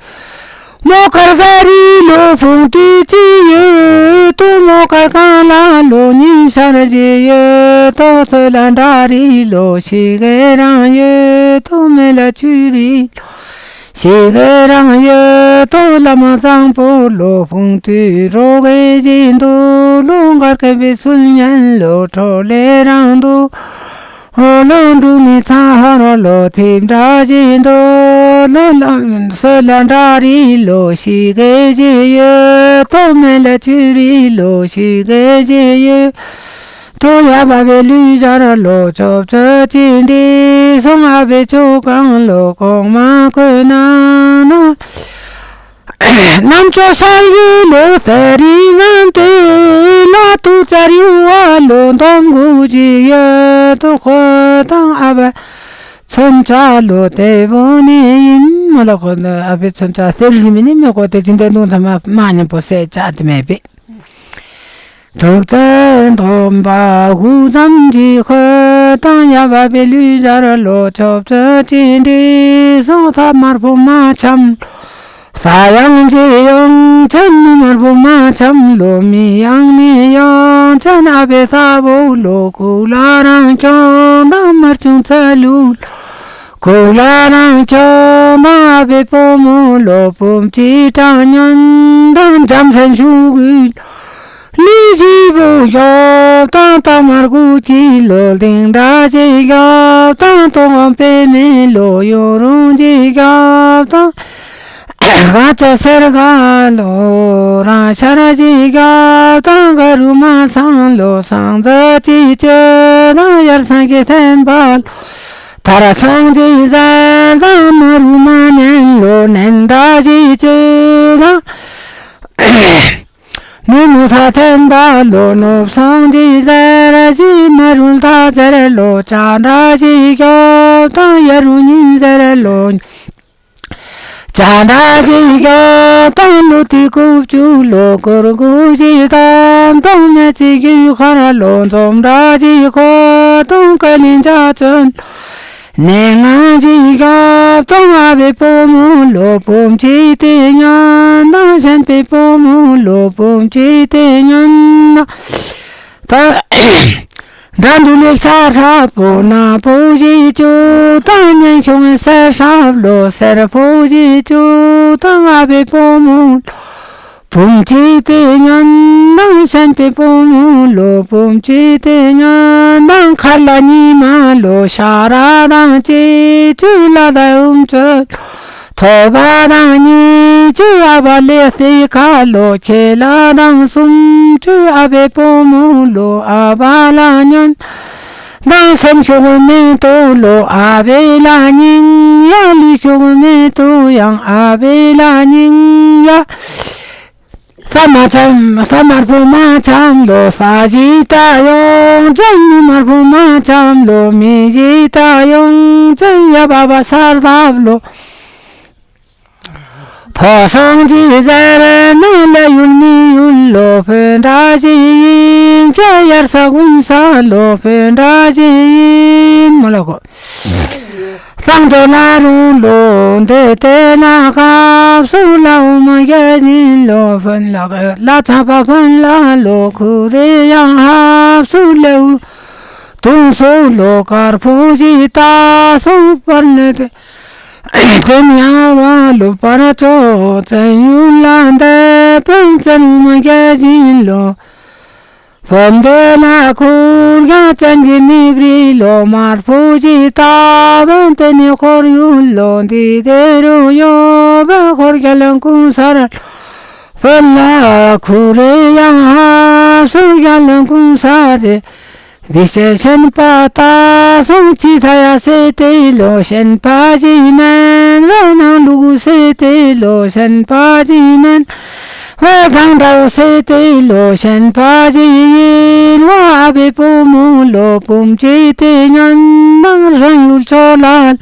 མོ་དཀར་ས་རི་ལོ་ཕུང་ཏུ་ཅི་ཡོད་དོ། མོ་དཀར་གང་ལ་ལོ་ཉིན་ཤར་ཞི་ཡོད་དོ། ཚོད་ལ་འདྲ་རི་ལོ་ཤི་གེ་རང་ཡོད་དོ། མེ་ལ་ཆུ་རི་ལོ་ཤི་གེ་རང་ཡོད་དོ། བླ་མ་བཟང་པོ་ལོ་ཕུང་དུས་རོ་གེ་བཞིན་དུ། ལོ་འགར་གེ་བི་སུལ་ཉན་ལོ་ཁྲོ་ལེ་རང་དུ། ཨོ་ལོ་འབྲུ་ནི་ཚང་ཧོ་རོ་ལོ་ཐིབ་འདྲ་བཞིན་དུ། ལོ་ལ་སོ་ལ་འདྲ་རི་ལོ་ཤི་གེ་བཞིན་ཡོད་དོ། མེ་ལ་ཆུ་རི་ལོ་ཤི་གེ་བཞིན་ཡོད། ཏོ་ཡ་བ་བེ་ལུས་སྦྱར་ལོ་ཅོབ་ཅོ་ཅི་འདི་སོང་། ཨ་བེ་ཅོ་གང་ལོ་གོང་མ་ཁོ་ན་ན། རྣམ་ཅོ་ཤལ་གི་ལོ་ས་རི་ནང་དེ་ན་ཏུ་ཙར་ཡུ་བ་ལོ་འདོམ་གུ་ཅི་ཡོད་དོ། ཁོ་དང་ཨ་བེ་མཚོན་ཆ་ལོ་དེ་བོ་ནི་ཡིན་མོ་ལ། ཁོ་ཨ་བེ་མཚོན་ཆ་སེར་ཞི་མི་ནི་མེ་ཁོ་དེ་ཅི་འདེ་དུང་ཐ་མ་མ་ཉམ་པོ་སེ་ཅ་དེ་མེ་བེ། ཐུགས་བརྩེ་སྟོན་པ་དབུ་ཙམ་གྱི་ཁོད་དང་། ཡབ་བ་པའི་ལུས་སྦྱར་ལོ། ཆོབ་ཚོད་ཅི་འདྲི་སོང་། ཐ་མར་བུ་མ་འཆམ་ལོ། ས་ཡང་གཅིག་ཡོང་ཆེན་ནི་མར་བུ་མ་འཆམ་ལོ། མི་ཡང་ནི་ཡོང་ཆེན་ཨ་བེ་ས་བོ་ལོ། ཁུག་ལ་རང་ཁྱོང་དང་མར་ཆུང་ཚ་ལུ། ཁུག་ལ་རང་ཁྱོང་དང་ཨ་བེ་བུ་མོ་ལོ། བུམ་ཅི་གྲངས་ཉོན་དང་འཇམ་སེན་ཤུ་གུ། ལི་ཞི་བུ་ཞོབ་དང་ཏ་མར་གུ་ཅི་ལོ། ལྡིང་འདྲ་ཅི་ཞོབ་དང་ཏོ་ངོ་པེ་མེ་ལོ། ཡོ་རུང་ཅི་ཞོབ་དང་ག་ཅ་སེར་ག་ལོ། རང་ཤར་ཅི་ཞོབ་དང་ག་རུ་མ་སང་ལོ། སང་ཛ་ཅི་ཅོ་དང་ཡར་སང་གི་ཐེན་པ་ལོ། ཐར་སང་ཅི་ཟེར་དང་མ་རུ་མ་ནན་ལོ། ནན་འདྲ་ཅི་ཅོ་དང་། ནུ་མུ་ས་ཐེན་པ་ལོ། ནུབ་སང་ཅི་ཟེར་ཅི་མ་རུལ་ཐ་ཟེར་ལོ། ཅ་འདྲ་ཅི་ཞོབ་དང་ཡ་རུ་ཉིན་ཟེར་ལོ། ཅ་འདྲ་ཅི་ཞོབ་དང་ལུ་ཏི་ཀུབ་ཅུ་ལོ། གུར་གུ་ཅི་དམ་དང་མེ་ཙི་གུ་ཁར་ལོ། འཛོམ་འདྲ་ཅི་ཁོ་དང་ཀ་ལིང་ཅ་ཅོན། ནེ་ང་ཅི་ཞོབ་དང་ཨ་བེ་བུ་མོ་ལོ། བུམ་ཅི་ཏེ་ཉོན་དང་ཤན་པེ་བུ་མོ་ལོ། བུམ་ཅི་ཏེ་ཉོན་དང་། ད་འདྲ་འདུ་ལེ་ཤ་ཧྲ་པོ་ན་པོ་ཞི་ཅུ་དང་ཉན་ཤོང་སེ་ཧྲབ་ལོ། སེར་པོ་ཞི་ཅུ་དང་ཨ་བེ་བུ་མོ་ལོ། བུམ་ཅི་ཏེ་ཉོན་དང་ཤན་པེ་བུ་མོ་ལོ། བུམ་ཅི་ཏེ་ཉོན་དང་ཁ་ལ་ཉི་མ་ལོ། ཤ་ར་དང་ཅི་ཅུ་ལ་དང་ཨུམ་ཅུ་ལོ། ཐོ་བ་དང་ཉི་ཅུ་ཨ་བ་ལེ་སི་ཁ་ལོ། ཁྱེ་ལ་དང་སུམ་ཅུ་ཨ་བེ་བུ་མོ་ལོ། ཨ་བ་ལ་ཉོན་དང་སེམས་ཤོག་མེ་ཏོ་ལོ། ཨ་བེ་ལ་ཉིང་ཡ་ལུས་ཤོག་མེ་ཏོ་ཡང་། ཨ་བེ་ལ་ཉིང་ཡ། ས་མ་ཆམ་ས་མར་བུ་མ་ཆམ་ལོ། ས་ཞི་ཏ་ཡོང་ཅན་ནི་མར་བུ་མ་ཆམ་ལོ། མི་ཞི་ཏ་ཡོང་ཅན་ཡ་བ་བ་སར་བབ་ལོ། ཕོ་སང་ཅི་ཟེར་ནང་ལ་ཡུལ་མི་ཡུལ་ལོ། ཕོན་འདྲ་ཅི་ཡིན་ཅ་ཡར་ས་ཀུན་ས་ལོ། ཕོན་འདྲ་ཅི་ཡིན་མོ་ལ་གོ། སང་ཏོ་ལ་རུང་ལོ། འདི་དེ་ལ་ཁབ་སུ་ལ་འོ་མ་རྒྱ་ཉིན་ལོ། ཕོན་ལ་ལ་ཚ་པ་ཕོན་ལ་ལོ། ཁུ་རེ་ཡང་ཧབ་སུ་ལེའུ་དུང་སོ་ལོ། དཀར་པོ་ཞི་ཏ་སོ་པར་ནེ་ཏེ། ཙན་ཡ་བ་ལོ། པར་ཅོ་ཙན་ཡུལ་ལ་འདས་པོན་ཙན་མ་རྒྱ་བཞིན་ལོ། བོན་དེ་ལ་ཁུར་ཡང་ཙན་གྱི་མི་བྲི་ལོ། དམར་པོ་ཅི་ལྟ་བོན་དེ་ནི་ཁོར་ཡུལ་ལོ། འདི་དེ་རུ་ཡོད་པའི་ཁོར་རྒྱལ་ཀུན་སར་བོན་ལ་ཁུ་རེ་ཡང་ཧབ་སུ་རྒྱལ་ཀུན་སར་རེ། དེ་ཤེས་ཤན་པ་ད་སོང་ཅི་ཐ་ཡ་སེ་ཏེ་ལོ། ཤན་པ་ཅི་མན་བ་ནང་ལུག་སེ་ཏེ་ལོ། ཤན་པ་ཅི་མན་བ་དང་འདྲ་སེ་ཏེ་ལོ། ཤན་པ་ཅི་ཡིན་བ་ཨ་བེ་བུ་མོ་ལོ། བུམ་ཅི་ཏེ་ཉོན་དང་རང་ཡུལ་ཆོ་ལ་ལོ།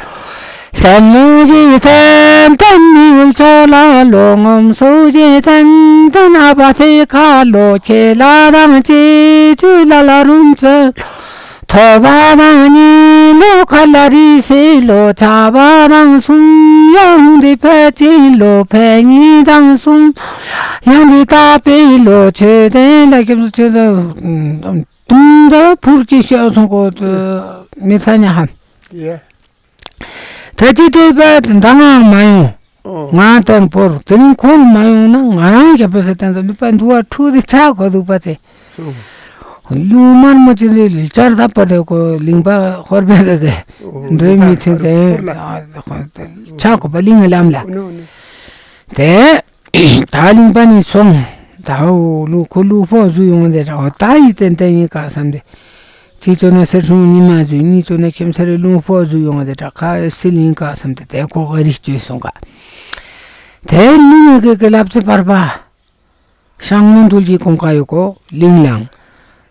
སེན་མོ་ཞིག་སེན་ཏན་མི་ཡུལ་ཆོ་ལ་ལོ། ངོམ་སོ་ཞིག་སེན་ཏན་ཨ་བ་ཐེ་ཁ་ལོ། ཁྱེ་ལ་དང་ཅི་ཆུ་ལ་ལ་རུམ་ཚོ་ལོ། ཐོ་བ་དང་ཉི་ལོ། ཁ་ལ་རི་སེ་ལོ། ཆ་བ་དང་གསུམ་ཡང་འདི་ཕེ་ཅི་ལོ། ཕེ་ཉི་དང་གསུམ་ཡང་འདི་ཏ་པེ་ལོ། ཆོས་ལྡན་ལ་སྐྱབས་སུ་མཆི་ལོ། དུང་ད་ཕུར་གྱི་ཤོད་སོང་གོ་མི་ཚ་ཉ་ཧམ། ཡེ། ད་ཅི་དེ་པ་ད་ང་མ་ཡོང་། ཨོ། ང་དང་པོར་དེ་རིང་ཁོང་མ་ཡོང་ན་ང་རང་རྒྱབ་པ་ཟེར་དང་ཟེར་ནུས་པ་འདུག་བ། ཁྲུ་དེ་ཆག་གོ་འདུག་པ་དེ། སོ། ལུ་དམར་མོ་ཅི་ལི་ལི་ཅར་ད་པ་དེ་ཁོ་ལིང་པ་ཧོར་པའི་ག་ག་ཨོ། འདྲེ་མི་ཐེ་ཟེ་ཧོར་ལ། ཆག་གོ་པ་ལིང་ལམ་ལ། ཨོ་ནོ་ཨོ་ནོ། དེ། ད་གླིང་པ་ནི་སོང་། ད་འོ་ལུ་ཁོ་ལུ་ཕོ་བཟུ་ཡོང་དེ་འདྲ། འོ་ད་ཡི་ཏན་ཏན་ཡིན་ག་བསམ་དེ། གཅིག་བཅོ་ན་སེར་སྲུང་ཉི་མ་བཟུ། གཉིས་བཅོ་ན་ཁྱིམ་སར་ལུང་ཕོ་བཟུ་ཡོང་དེ་འདྲ། ཁ་སི་ལིང་ག་བསམ་དེ། དེ་ཁོ་ག་རི་བཅོས་སོང་ག། དེ་ལུང་གི་གི་ལབ་ཙེ་བར་པ། ཤང་མོ་འདུལ་གྱི་གོང་ཀ་ཡོད་གོ་ལིང་ལང་།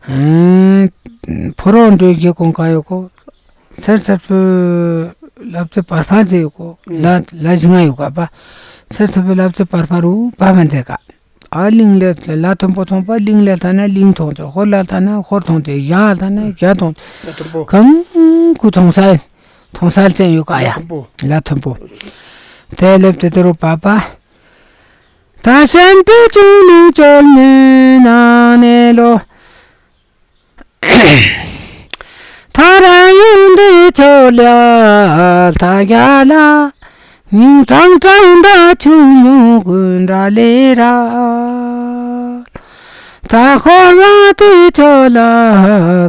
ཨེ། ཕོ་རོག་འདུལ་གྱི་གོང་ཀ་ཡོད་གོ། སེར་སེར་པོ་ལབ་ཙེ་བར་པ་ཟེར་ཡོད་གོ། ལ་ལ་ཞིང་ང་ཡོད་ག་པ། སེར་སེར་པོ་ལབ་ཙེ་བར་པ་རུ་བ་མ་འདེ་ག། ཨ་གླིང་ལ་ལ་མཐོན་པོ་མཐོང་པ། གླིང་ལ་ལྟ་ན་གླིང་མཐོང་ཚེ། ཧོར་ལ་ལྟ་ན་ཧོར་མཐོང་ཚེ། ཡ་ལྟ་ན་ཡ་མཐོང་ཚེ། ལ་མཐོན་པོ། གང་གུ་མཐོང་ས་མཐོང་ས་ཅན་ཡོད་ཀ་ཡ། ལ་མཐོན་པོ། ལ་མཐོན་པོ། དེ་ལེབ་དེ་དེ་རུ་པ་པ། ད་ཤན་པའི་ཅུང་ནི་ཅོལ་མོའི་ནང་ནས་ལོ། ཐ་ར་ཡུལ་འདི་ཆོ་ལ་ཐ་རྒྱ་ལ། ཉིང་ཀྲང་ཀྲང་ད་ཆུ་མོ་ཀུན་ར་ལེ་ར། ད་ཁོ་ར་དེ་ཆོ་ལ་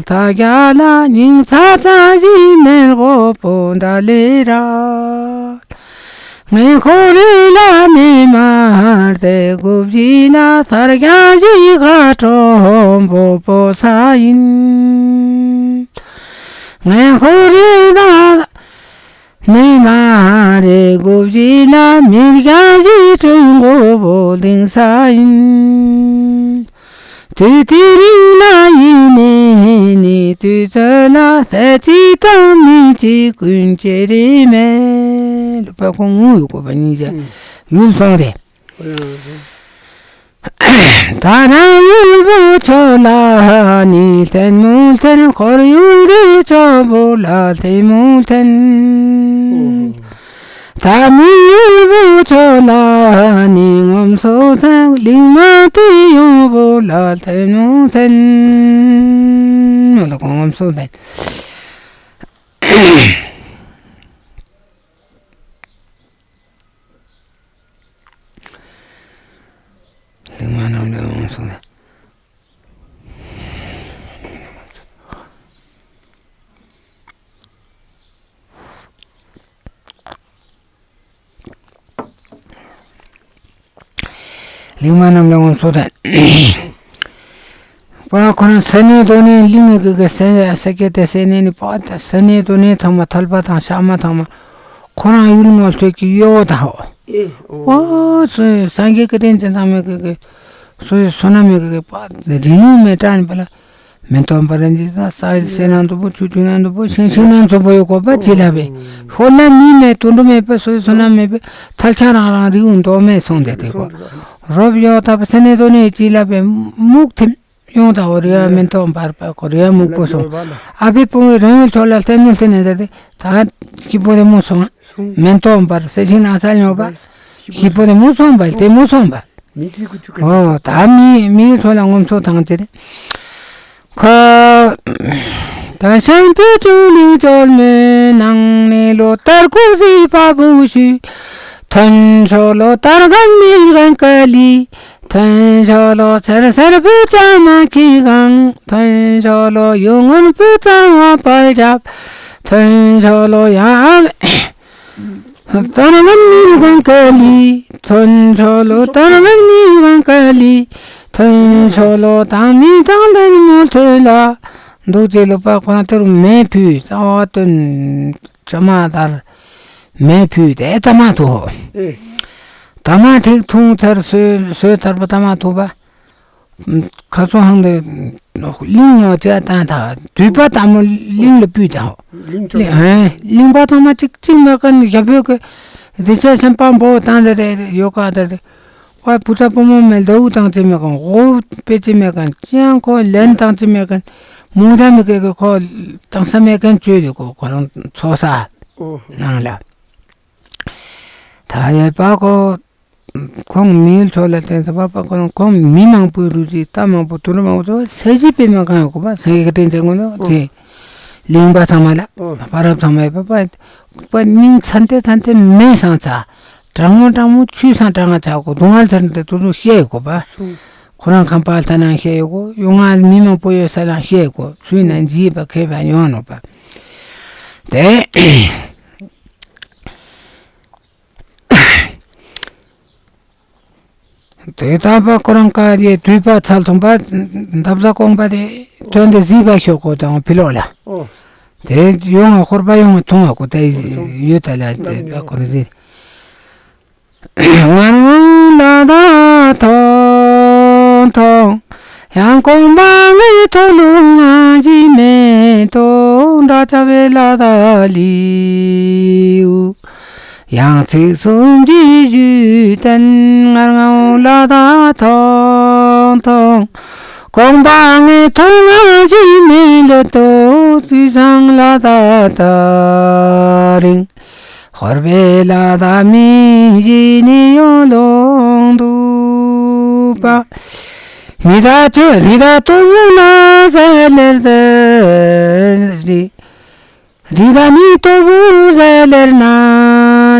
ཐ་རྒྱ་ལ། ཉིང་ཚ་ཚ་ཞིག་མེར་གོ་པོ་འདྲ་ལེ་ར། ངས་ཁོ་རེ་ལ་ནེ་མར་དེ་དགུ་བཞི་ལ་ཐར་རྒྱ་ཞིག་ཁ་གྲོང་པོ་པོ་ས་ཡིན། ངས་ཁོ་རེ་ལ་ནེ་མར་དེ་དགུ་བཞི་ལ་མི་རྒྱ་ཞིག་གྲོང་པོ་པོ་ལིང་ས་ཡིན། དུས་དེ་རིང་ལ་ཡིན་ནི་ནི། དུས་ཚོད་ལ་ཟས་གཅིག་དང་མི་གཅིག་ཀུན་ཅེ་རེ་མེད། ལོ་པ་ཁོང་ངུ་ཡོད་གོ་པ་ཉིན་ཅེ་ཡུལ་སོང་རེ། ད་རང་ཡུལ་བུ་ཆོ་ལ་ནི་ལྷན་མོ་ལྷན། ཁོར་ཡུལ་རེ་ཆོ་བོ་ལ་ལྷན་མོ་ལྷན། ད་མི་ཡུལ་བུ་ཆོ་ལ་ནི་ངོམ་སོ་ཐན། གླིང་མ་དེ་ཡོང་བོ་ལ་ཐན་ནོ་ཐན། ཡོང་ལ་གོང་ངོམ་སོ་ཐན། གླིང་མ་རྣམས་ལ་ངོམ་སོ་ཐན། གླིང་མ་རྣམས་ལ་ངོམ་སོ་ཐན། པ་ཁོ་རང་ས་གནས་དོ་ནས་གླིང་གི་གི་ས་ས་སྐྱེ་དེ་ས་གནས་ནི་པ་ད་ས་གནས་དོ་ནས་ཚང་མ་ཐལ་པ་དང་ཤ་མ་ཚང་མ་ཁོ་རང་ཡུལ་ངོ་ལྟོས་ཀྱི་གཡོ་བོ་དང་ཧོ། ཨོ་སངས་རྒྱས་ཀྱི་རྟེན་ཅན་ཚང་མས་གི་གི་སོ་སོ་ན་མེད་གི་གི་པ་རིང་མེད་དྲན་པ་ལ། མི་སྟོན་པར་འདི་དང་ས་ས་ན་འདུག་པོ། ཆུ་ཆུ་ན་འདུག་པོ། ཤིང་ཤིང་ན་འདུག་པོ་ཡོད་གོ་པ་ཅི་ལ་བས། ཧོ་ལ་མི་མེད་དུད་འགྲོ་མེད་པ་སོ་སོ་ན་མེད་པའི་ཐལ་ཆ་རང་རང་རིག་འོང་དོ་མེད་སོང་དེ་དེ་གོ། རོབ་ཡོ་ད་པ་ས་ནས་དོ་ནས་ཅི་ལ་བས་མུག་ཐིམ་ཡོང་ད་འོ་རི་ཡ་མི་སྟོན་པར་པ་གོ་རི་ཡ་མུག་པོ་སོང་། ཨ་བི་པོ་རང་ཡུལ་ཚོ་ལ་ལྟད་མོ་ལྟད་ནས་ད་དེ་ད་སྐྱིད་པོ་དེ་མོ་སོང་། མི་སྟོན་པར་ས་ཤིང་ན་ས་ཉོ་པ་སྐྱིད་པོ་དེ་མོ་སོང་པ་དེ་མོ་སོང་པ། ཨོ་ད་མི་མིའི་ཚོ་ལ་ངོམ་སོ་ཐང་ཅེ་རེ། ཁ། ད་ཤན་པའི་ཅུང་ལི་ཅོལ་མོའི་ནང་ནས་ལོ། དར་ཀུ་ཟི་པ་བུ་ཤུ་ཐོན་ཆོ་ལོ། དར་གན་མི་གན་ཀ་ལི་ཐོན་ཆོ་ལོ། སེར་སེར་བུ་ཅ་མ་ཁི་གང་ཐོན་ཆོ་ལོ། ཡུ་ངོན་བུ་ཙ་ང་པ་ཞབས་ཐོན་ཆོ་ལོ། ཡ། ཏར་ཝན་མི་གང་ག་ལི་ཐོན་ཆོ་ལོ། ཏར་ཝན་མི་གང་ག་ལི་ཐོན་ཆོ་ལོ། དང་མི་དང་ལན་མོ་ཐོས་ལ་འདུག་ཅེས་ལོ་པ་ཁོ་ན་ཏེ་རུ་མེ་ཕུད་རྩ་བ་སྟོན་ཅ་མ་དར་མེ་ཕུད་དེ་ཏ་མ་ཐོ། ཏ་མ་ཐིག་ཐུང་ཚར་སོས་སོས་ཐར་པ་ཏ་མ་ཐོ་པ། ཁ་སང་ཧང་དེ་གླིང་ནོ་ཅ་ཏང་ཐ་དུས་པ་དང་མོ་གླིང་ལ་པུས་དང་། གླིང་ཅོ་ཨེ་གླིང་པ་ཚང་མ་གཅིག་གཅིག་མེད་མཁན་ཞབས་པོ་གི་དེ་ཆ་སེམས་པ་འབོ་བཏང་དེ་རེད་ཡོ་ག་དེ་རེད། ཝ་བུ་ཚ་བུ་མོ་མེད་ལྡེའུ་དང་ཅི་མེད་མཁན་དབུ་དཔེ་ཅི་མེད་མཁན་ཅང་ཁོ་ལན་དང་ཅི་མེད་མཁན་མོ་ད་མི་གི་གི་ཁོ་དང་ས་མེད་མཁན་བཅོས་དེ་ཁོ་ཁོ་རང་ཚོ་ས་ནང་ལ་ད་ཡོད་པ་ཁོ། ཁོང་མིའི་ཚོ་ལ་བརྟེན་ས་པ་པ་ཁོ་རང་ཁོང་མི་མང་པོའི་རུ་ཅི་རྟ་མང་པོ་དུད་འགྲོ་མང་པོ་ཚོ་ས་གཞི་པའི་མ་གང་ཡོད་གོ་པ་སངས་རྒྱས་ཀྱི་བསྟན་བཅོས་ངོ་ལ་དེ་གླིང་པ་ཚང་མ་ལ་པ་རབ་ཚང་མ་ཡོད་པ་པ་པ་སྙིང་ཚན་ཏེ་ཚན་ཏེ་མེ་སང་ཚ་གྲང་མོ་གྲང་མོ་ཆུ་སང་གྲང་ང་ཚ་གོ་སྡུག་བསྔལ་ཚན་ཏེ་དུ་དུ་ཤེས་ཡོད་གོ་པ་ཁོ་རང་ཁང་པ་ལྟ་ན་ཤེས་ཡོད་གོ་ཡོང་ང་མི་མང་པོ་ཡོད་ས་ལ་ཤེས་ཡོད་གོ་ཚུལ་ན་འཇིགས་པ་མཁས་པ་ཡོང་ནོ་པ་དེ། དེ་ལྟ་བ་ཁོ་རང་ཀ་རེ་དུས་པ་ཚལ་ཐུང་པ་འདབ་བཟའ་གོང་པ་དེ་ཐོན་ཏེ་གཟིགས་པ་ཤོག་གོ་དང་ཕི་ལོག་ལ། དེ་ཡོང་ང་ཁོར་པ་ཡོང་ང་ཐུང་བ་གོ་དེ་ཡོད་ད་ལ་དེ་པ་ཁོ་རེ་ཟིག་ང་རང་ལ་ད་ཐོང་ཐོང་ཡང་གོང་པ་ངའི་ཐོ་ལུང་ང་ཞི་མེ་ཏོ་འདྲ་ཆ་བའི་ལ་ད་ལིའུ། ཡང་ཚིག་གསུམ་གྱིས་ཞུས་བསྟན། ངར་ངའོ་ལ་དྭགས་ཐོང་ཐོང་། གོང་པ་ངའི་ཐོང་ང་ཞིག་མེད་ལོ་ཏོ། དུས་སང་ལ་དྭགས་ད་རིང་། ཧོར་པའི་ལ་དྭགས་མི་ཞིག་ནི་ཡོང་ལོང་འདུག་པ། མི་དྭགས་ཆོས་རི་དྭགས་ལྟོ་བུ་ན་ཟེར་ལེར་ཟེར་རི། རི་དྭགས་ནི་ལྟོ་བུ་ཟེར་ལེར་ན་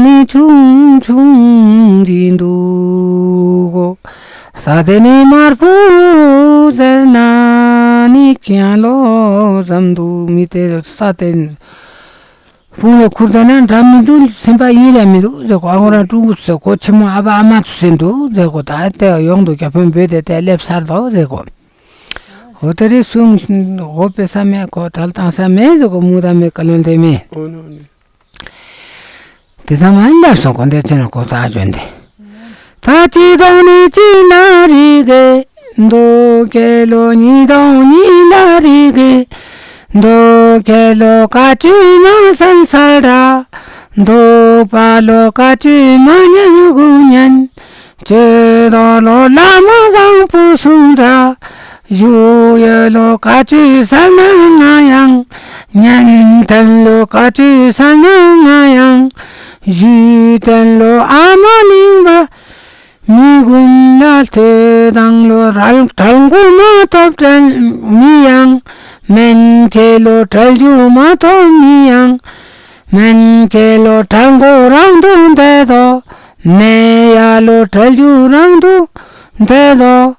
ནི་ཆུང་ཆུང་ཅིག་འདུག་གོ། ས་དེ་ནི་དམར་པོ་ཟེར་ན་ནི་གྱང་ལོ་ཙམ་འདུག། མི་དེ་ས་དེ་དཔུང་ལ་ཁུར་ད་ན་འདྲ་མི་འདུག། སེམས་པ་ཡིད་ལ་མི་འདུག་ཟེར་གོ། ཨ་ཁོ་རང་ཀྲུང་གོ་ཟེར་གོ། ཆེན་མོ་ཨ་ཕ་ཨ་མ་ཚོ་ཟེར་འདུག་ཟེར་གོ། ད་དེ་ཡོང་འདུག། རྒྱ་དཔོན་བོད་དེ་དེ་སླེབས་ཚར་འདུག་ཟེར་གོ། འོ་དེ་རེ་གསུང་འོ་པེ་ས་མེད་གོ། དལ་བཏང་ས་མེད་ཟེར་གོ། མུ་ད་མེད་བཀའ་བློན་འདེམས་མེད། འོ་ནོ་ནི། དེ་ཚང་མ་ལབ་སོང་གོ། འདི་ཚེ་ན་གོ་ས་ཨ་ཇོན་དེ། ད་གཅིག་དང་ནི་གཅིག་ལ་རིག་གེ། མདོ་ཁ་ལོ་གཉིས་དང་གཉིས་ལ་རིག་གེ། མདོ་ཁ་ལོ་བཀའ་ཆོས་མ་གསན་ས་ར། མདོ་པ་ལོ་བཀའ་ཆོས་མ་ཉན་དགུ་ཉན། ཆོས་དང་ལོ་བླ་མ་བཟང་པོ་གསུང་ར། བཞུགས་ཡོད་ལོ་བཀའ་ཆོས་གསན་ན་ང་ཡང་། ཉན་ཐལ་ལོ་བཀའ་ཆོས་གསན་ན་ང་ཡང་། བཞུགས་ཐལ་ལོ་ཨ་མ་གླིང་པ། མི་ཀུན་ལ་ཐོས་དང་ལོ། གྲལ་གྲལ་མགོ་མ་ཐོབ་གྲལ་མི་ཡང་། མན་ཁེ་ལོ་གྲལ་མཇུག་མ་ཐོབ་མི་ཡང་། མན་ཁེ་ལོ་གྲལ་མགོ་རང་དུ་འདེད་དོ། མེ་ཡ་ལོ་གྲལ་མཇུག་རང་དུ་འདེད་དོ།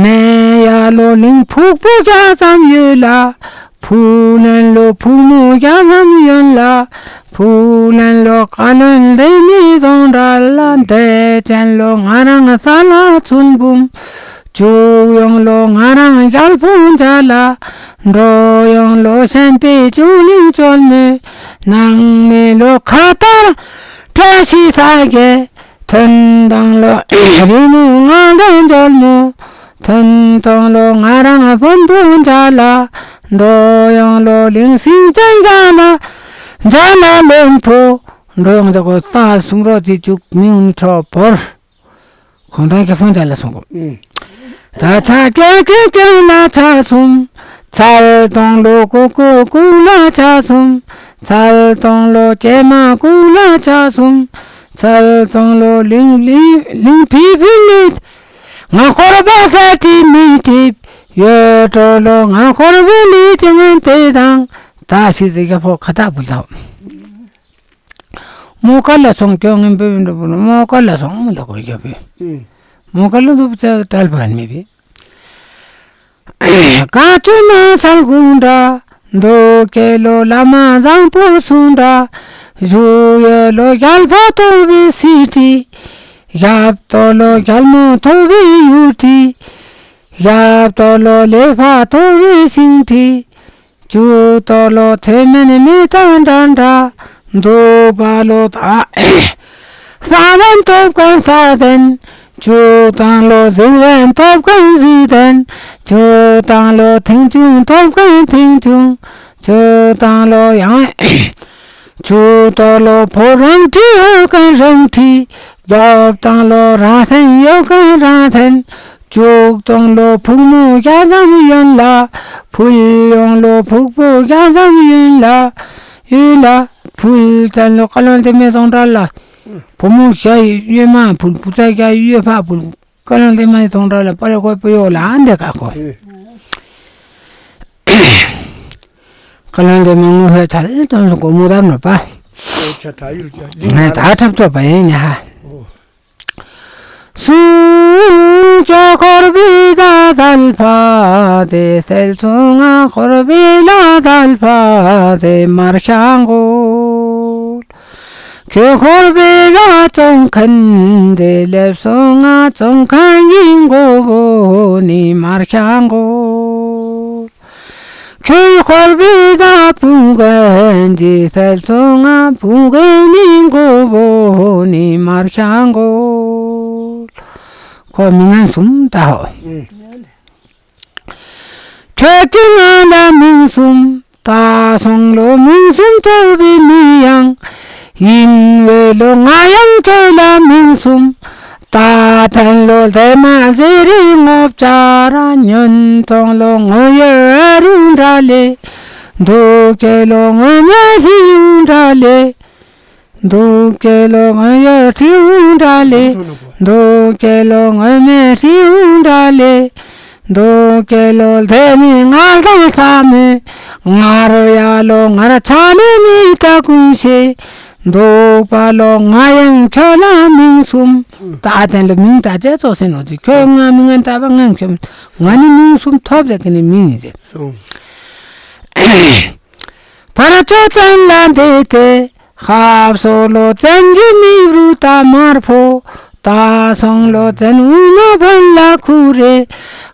མེ་ཡ་ལོ་གླིང་ཕུག་པོ་རྒྱ་ཙམ་ཡོད་ལ། ཕུག་ལན་ལོ་ཕུག་མོ་རྒྱ་ཙམ་ཡོད་ལ། ཕུག་ལན་ལོ་བཀའ་བློན་འདེམས་མི་གདོང་འདྲ་ལ། འདས་ཅན་ལོ་ང་རང་ས་ལ་ཚུལ་འབུམ། བཅུག་ཡོང་ལོ་ང་རང་རྒྱལ་པོ་མཇལ་ལ། འགྲོ་ཡོང་ལོ་ཤན་པའི་བཅུད་གླིང་བཅོལ་མོ། ནང་ནས་ལོ་ཁ་ཏར་བཀྲ་ཤིས་ས་གེ། ཐོན་དང་ལོ་རི་མོ་ང་འདྲ་འཇོལ་མོ། ཐོན་དང་ལོ་ང་རང་བོན་པོ་མཇལ་ལ། འགྲོ་ཡོང་ལོ་གླིང་སེང་ཅན་མཇལ་ལ། མཇལ་ལ་བློན་པོ། འགྲོ་ཡོང་ཇ་གོ་ཏ་སུང་རོ་ཅི་བཅུག་མི་འུན་ཁྲོ་བོར། གོང་ཐང་ཁེ་ཕོན་ཅ་ལ་སོང་གོ། ཨུམ། ད་ཆ་ཀེ་ཀེ་ཀེ་ན་ཆ་སུམ། ཚལ་དང་ལོ་ཀུ་ཀུ་ཀུ་ན་ཆ་སུམ། ཚལ་དང་ལོ་ཀེ་མ་ཀུ་ན་ཆ་སུམ། ཚལ་དང་ལོ་ལིང་ལིང་ལིང་ཕི་ཕི་ལི། ང་འཁོར་བ་ས་ཏི་མི་ཏི། ཡོད་ཏོ་ལོ་ང་འཁོར་བའི་ལི་ཏི་ངན་ཏེ་དང་། ད་ཤི་ཟི་ཀ་ཕོ་ཁ་ཏ་བུ་ལ། མོ་ཀ་ལ་སོང་ཀྱང་ངན་པའི་འགྲོ་བུ་ལ་མོ་ཀ་ལ་སོང་མོ་ལ་གོ་རྒྱབ་པའི། ཨུམ། མོ་ཀ་ལ་འདུག་ཚེ་ཏལ་པ་མེད་པའི། ཀ་ཅུ་མ་སལ་གུང་འདྲ། མདོ་ཁ་ལོ་བླ་མ་བཟང་པོ་གསུང་འདྲ། བཞུགས་ཡོད་ལོ་རྒྱལ་པོ་ཐོབ་པའི་སྲིད་ཁྲི། ཞབས་ཏོག་ལོ་རྒྱལ་མོ་ཐོབ་པའི་ཡུལ་ཁྲི། ཞབས་ཏོག་ལོ་ལེགས་པ་ཐོབ་པའི་ཤིང་ཁྲི། ཇུ་ཏོ་ལོ་ཐོན་མེད་མེ་ཏང་འདྲ་འདྲ། འདུག་པ་ལོ་ད། ས་བོན་ཐོབ་མཁན་ས་བོན། ཇུ་དང་ལོ་གཟིག་བོན་ཐོབ་མཁན་གཟིག་བོན། ཇུ་དང་ལོ་ཐེངས་ཆུང་ཐོབ་མཁན་ཐེངས་ཆུང་། ཇུ་དང་ལོ་ཡང་། ཇུ་ཏོ་ལོ་ཕོ་རང་ཁྲི་ཡོད་མཁན་རང་ཁྲི། རྒྱབ་དང་ལོ་རང་སེམས་ཡོད་མཁན་རང་སེམས། ཅུག་དང་ལོ་ཕུག་མོ་རྒྱ་ཙམ་ཡོད་ལ། ཕུལ་ཡོང་ལོ་ཕུག་པོ་རྒྱ་ཙམ་ཡོད་ལ། ཡོད་ལ། ཕུལ་ཙམ་ལོ་བཀའ་བློན་འདེམས་མེད་གདོང་འདྲ་ལ། བུ་མོ་ཞྭ་གཡོན་མ་ཕུལ། བུ་ཚ་ཞྭ་གཡོན་ཕ་ཕུལ། བཀའ་བློན་འདེམས་མེད་གདོང་འདྲ་ལ་པ་རེ་གོས་པོ་ཡོད་ལ་འདི་ཀ་ཁོ། བཀའ་བློན་འདེམས་མེད་ངོ་ཧེ་ཐལ་དོན་སུ་གོ་མོ་དམ་ནོ་པ། ད་ཐབས་ཐོབ་པ་ཡིན་ཧ། སུ་ཅོག་འཁོར་བའི་ད་དལ་ཕ་དེ། སེལ་སོང་ང་འཁོར་བའི་ལ་དལ་ཕ་དེ། མར་ཤང་གོ། ཁྱོད་འཁོར་བའི་ལ་བཙོང་མཁན་དེ། སླེབས་སོང་ང་བཙོང་མཁན་གྱི་མགོ་བོ་ནི། མར་ཤང་གོ། ཁྱོད་འཁོར་བའི་ད་བུང་མཁན་གྱི། སླེབས་སོང་ང་བུང་མཁན་གྱི་མགོ་བོ་ནི། མར་ཤང་གོ། ཁོ་མི་ངན་གསུམ་ད་ཧོ། ཁྱོད་ཀྱི་ང་ལ་མིང་གསུམ། ད་སོང་ལོ་མིང་གསུམ་ཐོབ་པའི་མི་ཡང་ ཡིན་བས་ལོ་ང་ཡང་ཁྱོད་ལ་མིང་གསུམ། རྟ་འཐེན་ལོ་ལྡེ་མ་ཟེ་རེ་ངོ་བཅར། ཉོན་ཐོང་ལོ་ངོ་ཡོད་རུ་འདྲ་ལེ། འདུག་ཁྱོད་ལོ་ངོ་མ་ཧྲིའུ་འདྲ་ལེ། འདུག་ཁྱོད་ལོ་ངོ་ཡོད་ཧྲིའུ་འདྲ་ལེ། འདུག་ཁྱོད་ལོ་ངོ་མ་ཧྲིའུ་འདྲ་ལེ། འདུག་ཁྱོད་ལོ་ལྡེ་མི་ང་དང་ས་མི། ང་རོ་ཡ་ལོ་ང་ར་ཆ་ནི་མི་ད་ཀུན་ཤེས། འདུག་པ་ལོ་ང་ཡང་ཁྱོད་ལ་མིང་གསུམ། ད་དེ་ལོ་མིང་ད་ཅེ་ཙོ་སེ་ནོ་ཅི་ཁྱོད་ང་མིང་ང་ད་པ་ང་ཁྱོད་ང་ནི་མིང་གསུམ་ཐོབ་ཟེར་གི་ནི་མིང་ཡིན་ཟེར། སོང་། བར་ཆོ་ཅན་ལ་འདས་ཏེ། ཧབ་སོ་ལོ་བཙན་གྱི་མི་རུ་ད་དམར་ཕོ། ད་སོང་ལོ་བཙན་ཨུ་མ་བོན་ལ་ཁུ་རེ།